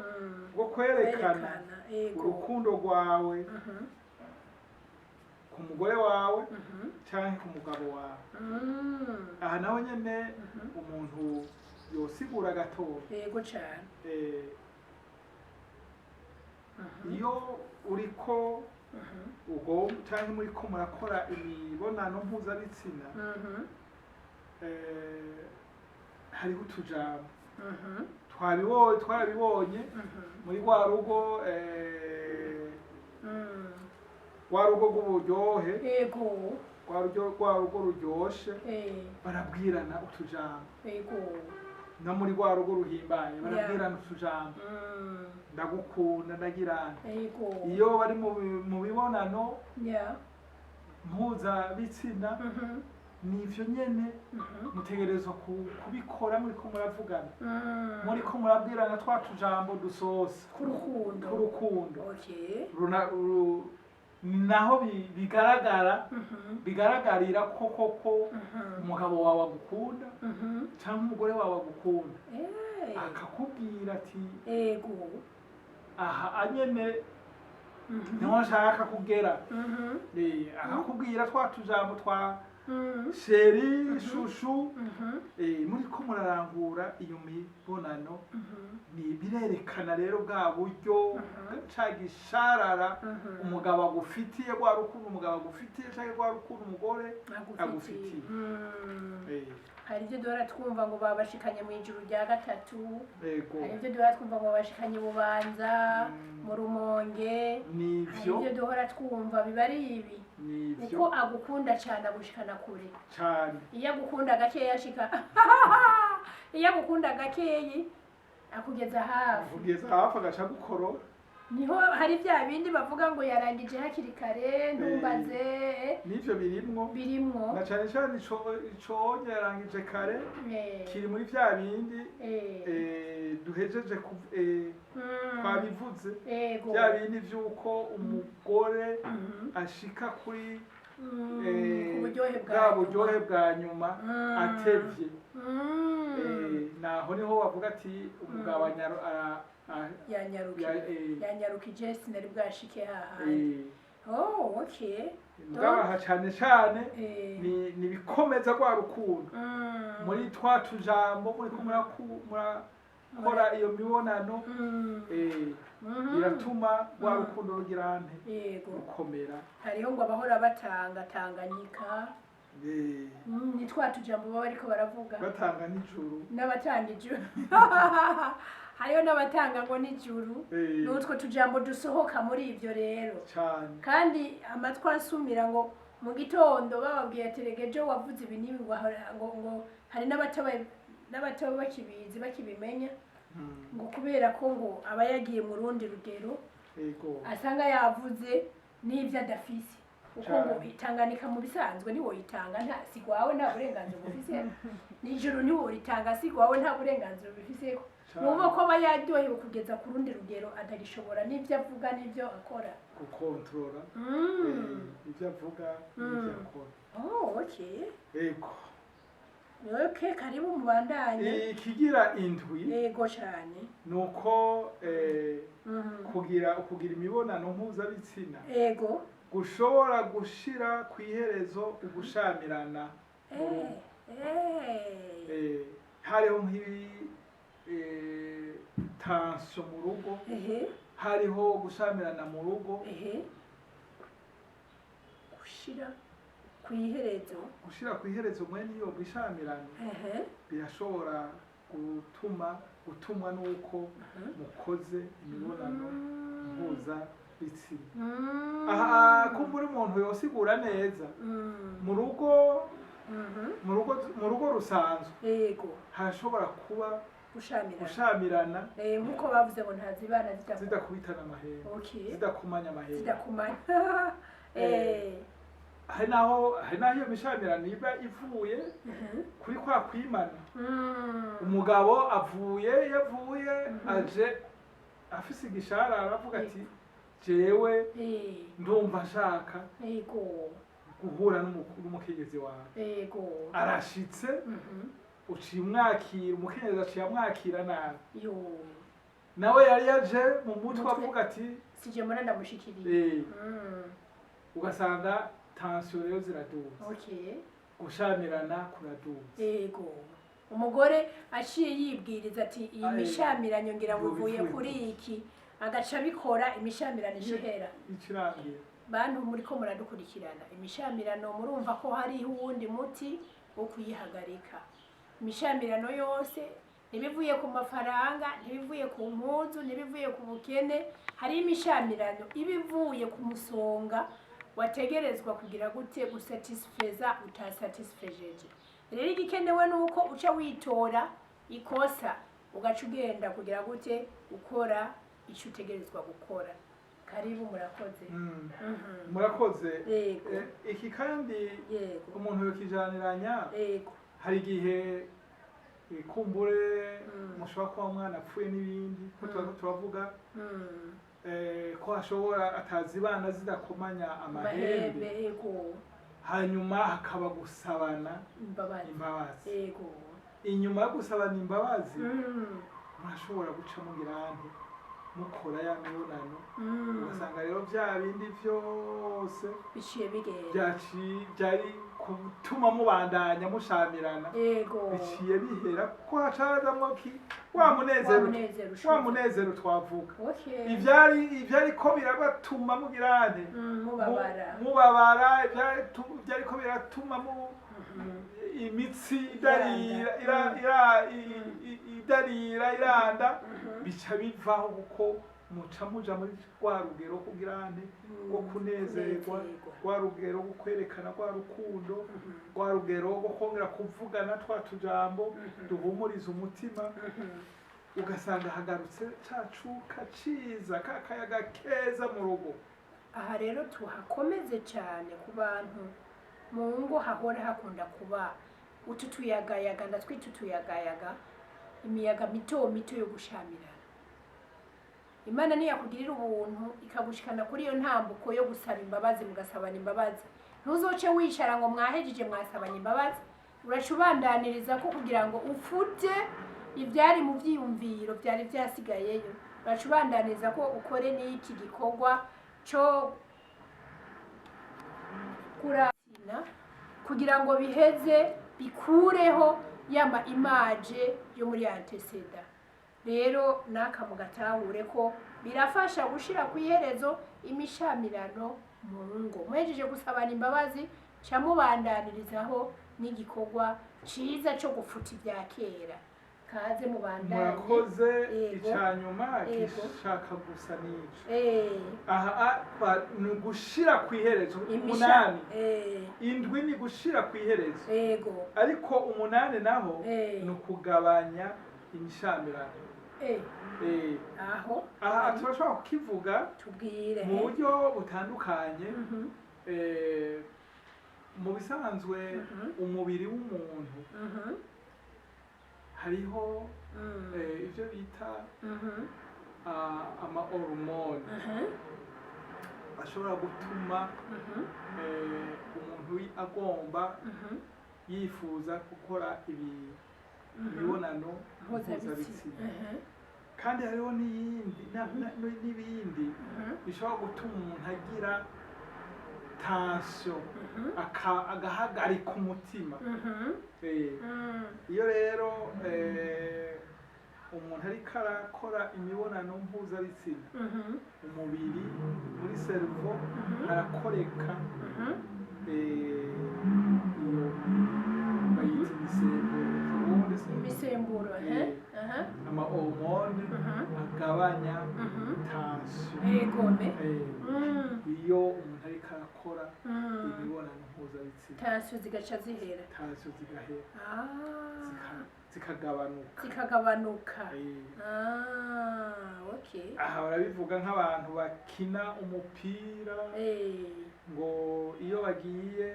bwo kwerekana Yego. urukundo rwawe ku mugore wawe canke ku mugabo wawe. Aha naho nyene umuntu yosigura gatoya. Yego cane. Iyo uriko ubwo canke muriko murakora imibonano mpuzabitsina, hariho utujambo twarabibonye muri rwa rugo, rwa rugo rw'uburyohe, rwa rugo ruryoshe, barabwirana utujambo. No muri rwa rugo ruhimbaye barabwirana utujambo: "Ndagukunda," ndagirana. Iyo bari mu mibonano mpuzabitsina, nivyo nyene, mutegerezwa kubikora muriko muravugana, muriko murabwirana twa tujambo dusosa k'urukundo. K'urukundo. Naho bigaragara, bigaragarira ko koko umugabo wawe agukunda cyangwa umugore wawe agukunda, akakubwira ati: "Aha anyene niho nshaka kugera." Akakubwira twa tujambo twa Chéri, chouchou. Muriko murarangura iyo mibonano, ni birerekana rero bwa buryo ca gisharara umugabo agufitiye, rwa rukundo umugabo agufitiye canke rwa rukundo umugore agufitiye. Hari ibyo duhora twumva ngo babashikanye mu ijuru rya gatatu. Hari ibyo duhora twumva ngo babashikanye Bubanza, mu Rumonge. Hari Nivyo. ibyo duhora twumva biba ari ibi. Nivyo. Uko agukunda cyane agushikana kure. Cane. Iyo agukunda gakeya ashika, iyo agukunda gakeyi akugeza hafi. Kugeza hafi agaca gukorora. Niho hari bya bindi bavuga ngo yarangije hakiri kare, ntumbaze. Nivyo birimwo. Birimwo. Na cane cane ico yarangije kare kiri muri vya bindi duhejeje twabivuze, bya bindi vy'uko umugore ashika kuri Ku buryohe bwa bwa buryohe bwa nyuma atevye. Naho niho bavuga ati umugabo Yanyarukije. Yanyarukije, sinari bwashike hahandi. Oh, okay. Mugabo aha cane cane ni bikomeza rwa rukundo muri twa tujambo muriko murakora iyo mibonano, biratuma rwa rukundo rugira nte? Rukomera. Hariho ngo abahora batanga Tanganyika. Ni twa tujambo baba bariko baravuga. Batanga n'ijuru. N'abatanga ijuru, hariho n'abatanga ngo n'ijuru. N'utwo tujambo dusohoka muri ibyo rero. Cane. Kandi amatwi asumira ngo mu gitondo bababwiye ati rege ejo wavuze ibi n'ibi, ngo ngo hari n'abataba bakibizi, bakibimenya, ngo kubera ko ngo aba yagiye mu rundi rugero, asanga yavuze n'ibyo adafise, kuko ngo itanganika mu bisanzwe ntiwoyitanga, nta si gwawe, nta burenganzira ubufise, nijoro ntiworitanga, si gwawe, nta burenganzira ubifiseko. Numva ko aba yaryohewe kugeza ku rundi rugero atagishobora n'ibyo avuga n'ibyo akora. Gukontorora ibyo avuga n'ibyo akora. Oh, okay. Ego. Okay, karibu mubandanye. Ikigira indwi Yego cyane. ni uko kugira imibonano mpuzabitsina gushobora gushira ku iherezo ugushamirana mu rugo. Hariho nk'ibi tension mu rugo, hariho gushamirana mu rugo. Gushira ku iherezo. Gushira ku iherezo mwene iyo gishamirano birashobora gutumwa n'uko mukoze imibonano mpuzabitsina. Aha kumbura umuntu yosigura neza mu rugo, mu rugo rusanzwe hashobora kuba Gushamirana. Gushamirana. Nkuko bavuze ngo ntazibana zidakubitana. Zidakubitana amahembe, zidakumanya amahembe. Zidakumanya. Hari naho iyo mishamirano iba ivuye kuri kwa kwimana. Umugabo avuye, yavuye aje afise igisharara, aravuga ati jewe ndumva nshaka guhura n'umukenyezi wawe. Arashitse, uciye umwakira, umukenyezi aciye amwakira nabi. Yo. Nawe yari yaje mu mutwe Mutwe. avuga ati sije mbona ndamushikiriye. Ugasanga tension rero ziraduza, gushamirana kuraduza. Yego, umugore aciye yibwiriza ati iyi mishamiranyo ngira ngo ivuye Ivuye kuri iki, agaca abikora, imishamirano ishihera. Ikirangira. Bantu muriko muradukurikirana, imishamirano murumva ko hariho uwundi muti wo kuyihagarika. Imishamirano yose ntibivuye ku mafaranga, ntibivuye ku mpuzu, ntibivuye ku bukene. Hariho imishamirano iba ivuye ku musonga wategerezwa kugira gute, gusatisfeza, utasatisfejeje. Rero igikenewe ni uko uca witora ikosa, ugaca ugenda kugira gute, ukora icyo utegerezwa gukora. Karibu, murakoze. Murakoze. Yego. Iki kandi umuntu yokijaniranya, hari igihe kumbure mushobora kuba umwana apfuye n'ibindi, ko tuba turavuga ko hashobora atazibana zidakomanya amahembe, amahembe, yego. Hanyuma hakaba gusabana imbabazi. Imbabazi. Inyuma yo gusabana imbabazi, murashobora guca mugira nte, mukora ya mibonano, ugasanga rero bya bindi byose biciye bigenda. Byari Gutuma mubandanya mushamirana biciye bihera, kuko hacazamwo ki wa munezero, Wa munezero wa ushize. munezero twavuga. Ivyari ko birabatuma mugirane Mubabara. Mubabara, ivyari ko biratuma mu imitsi idarira, idarira, iranda, bica bivaho, kuko muca muja muri rwa rugero kugirane rwo kunezerwa, Kunezerwa. rwa rugero rwo kwerekana rwa rukundo, rwa rugero rwo kongera kuvugana twa tujambo duhumuriza umutima, ugasanga hagarutse ca cuka ciza, ka kayaga keza mu rugo. Aha rero tuhakomeze cyane ku bantu mu ngo hahora hakunda kuba utu tuyagayaga, ndatwita utuyagayaga, imiyaga mito mito yo gushamirana. Imana niyakugirira ubuntu ikagushikana kuri iyo ntambuko yo gusaba imbabazi, mugasabana imbabazi, ntuzoce wicara ngo mwahejeje, mwasabanye imbabazi. Uraca ubandaniriza ko kugira ngo ufute ibyari mu byiyumviro byari byasigayeyo. Uraca ubandaniriza ko ukore n'iki gikorwa cyo kurakina kugira ngo biheze bikureho yama image yo muri antécédent. Rero naka mugatahure ko birafasha gushira ku iherezo imishamirano mu ngo. Muhejeje gusabana imbabazi, ca mubandanirizaho n'igikorwa ciza co gufuta ibya kera. Kaze mubandanye. Murakoze. Yego. Icanyuma Yego. gishaka gusa n'ico aha ni ugushira ku iherezo. Umunani, indwi ni gushira ku iherezo, ariko umunani naho ni ukugabanya imishamirano. Aho Aha turashobora kukivuga tubwire. mu buryo butandukanye. Mu bisanzwe, umubiri w'umuntu hariho ibyo bita ama hormone ashobora gutuma umuntu agomba yifuza gukora imibonano mpuzabitsina. mpuzabitsina. Kandi hariho n'iyindi n'ibindi bishobora gutuma umuntu agira tension, agahagarika umutima. Iyo rero umuntu ariko arakora imibonano mpuzabitsina, umubiri muri cerveau harakoreka iyo bayita imisemburo mu Kirundi, Imisemburo. Ama hormone agabanya tension. Egome. Iyo umuntu ariko arakora imibonano mpuzabitsina, Tension zigaca zihera. Tension zigahera, zikagabanuka. Zikagabanuka. Ah, okay. Aha barabivuga nk'abantu bakina umupira, ngo iyo bagiye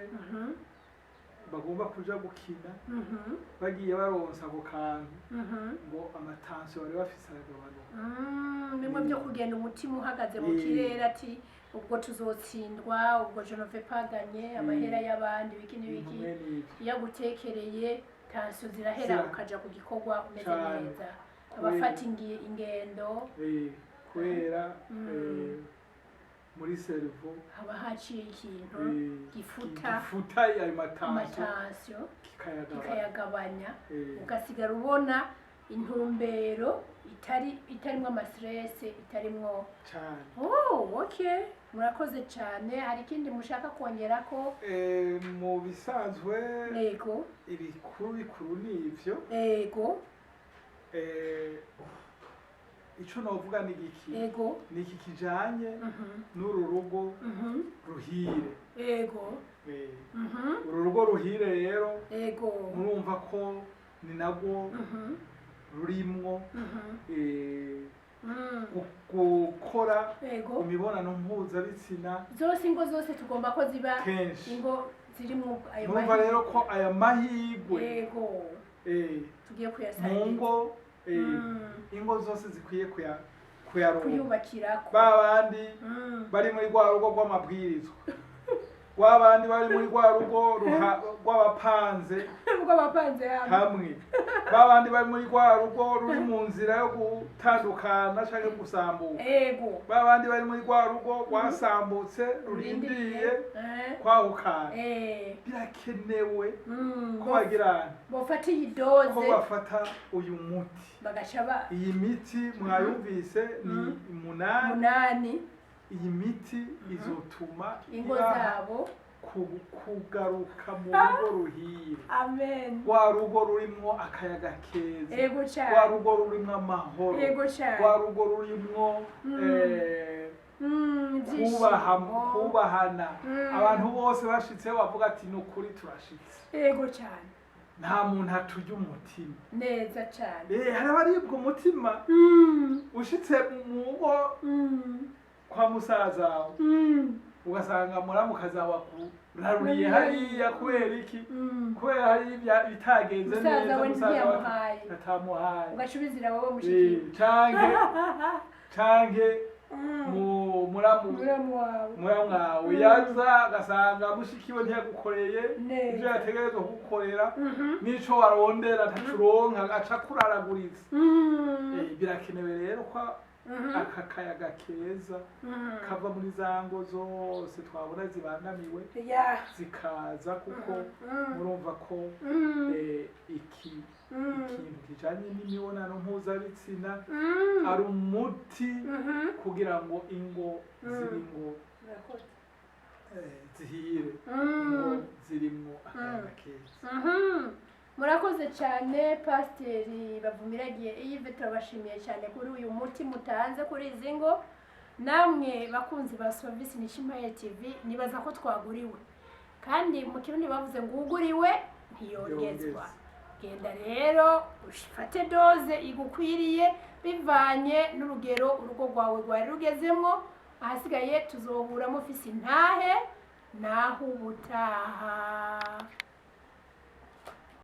bagomba kuja gukina, bagiye baronsa ako kantu, ngo ama tension bari bafise aragabanuka. Bimwe byo kugenda umutima uhagaze mu kirere, ati ubwo tuzotsindwa, ubwo je ne vais pas gagner, amahera y'abandi, biki n'ibiki. Ibintu mwene ivyo. Iyo agutekereye, tension zirahera, ukaja ku gikorwa umeze neza. Abafata ingendo. Kubera muri cerveau haba haciye ikintu gifuta gifuta ayo ma tension, ama tension, kikayagabanya. Kikayagabanya, ugasigara ubona intumbero itarimwo ama stress, itarimwo Cane. Oh, okay, murakoze cyane. Hari ikindi mushaka kongera ko? Mu bisanzwe, ibikuru bikuru ni ivyo. Ico novuga ni iki? Ni iki kijanye n'uru rugo ruhire. Uru rugo ruhire rero, murumva ko ni nabwo rurimwo gukora imibonano mpuzabitsina Zose, ingo zose tugomba ko ziba kenshi. ingo zirimwo ayo Murumva rero ko aya mahirwe tugiye mu kuyasangiza ngo, ingo zose zikwiye kuyaronka, kuyubakirako. Ba bandi bari muri rwa rugo rw'amabwirizwa. Wabandi bari muri rwa rugo rw'abapanze Ubwo bapanze hamwe. Hamwe, babandi bari muri rwa rugo ruri mu nzira yo gutandukana canke gusambuka, babandi bari muri rwa rugo rwasambutse rurindiriye kwahukana, birakenewe ko bagirana Bofata iyi ko doze, bafata uyu muti. Bagaca ba Iyi miti mwayumvise ni 8. 8. Iyi miti izotuma ingo ibaha zabo kugaruka mu rugo ruhire, Amen. rwa rugo rurimwo akayaga keza, rwa rugo rurimwo amahoro, rwa rugo rurimwo kubaha, Ibyishimo. kubahana. Abantu bose bashitse bavuga ati: "Ni ukuri turashitse." Yego cyane. Nta muntu aturya umutima. Neza cyane. Hari abaribwa umutima. Ushitse mu rugo kwa musaza wawe, ugasanga muramukazi wawe akuraruriye hariya. Kubera iki? Kubera hari ibitagenze Musaza neza, we musaza wawe ntiyamuhaye. atamuhaye. Ugaca ubizira wowe mushiki. Canke mu muramu Muramu wawe. Muramwawe yaza agasanga mushiki we ntiyagukoreye Neza. ivyo yategerezwa kugukorera, n'ico warondera ntacuronka, aca kuraraguriza. Birakenewe rero ko aka kayaga keza kava muri za ngo zose twabona zibangamiwe zikaza, kuko murumva ko iki ikintu kijanye n'imibonano mpuzabitsina ari umuti kugira ngo ingo zibe ingo Murakoze. zihire, ingo zirimwo akayaga keza. Murakoze cyane, Pasiteri Bavumiragiye Yves, turabashimiye cyane kuri uyu muti mutanze kuri izi ngo. Namwe bakunzi ba Service Nishimaye TV, nibaza ko twaguriwe, kandi mu Kirundi bavuze ngo uguriwe ntiyongezwa. Yongeza. Genda rero ufate doze igukwiriye bivanye n'urugero urugo rwawe rwari rugezemwo. Ahasigaye tuzohura mufise intahe, naho ubutaha.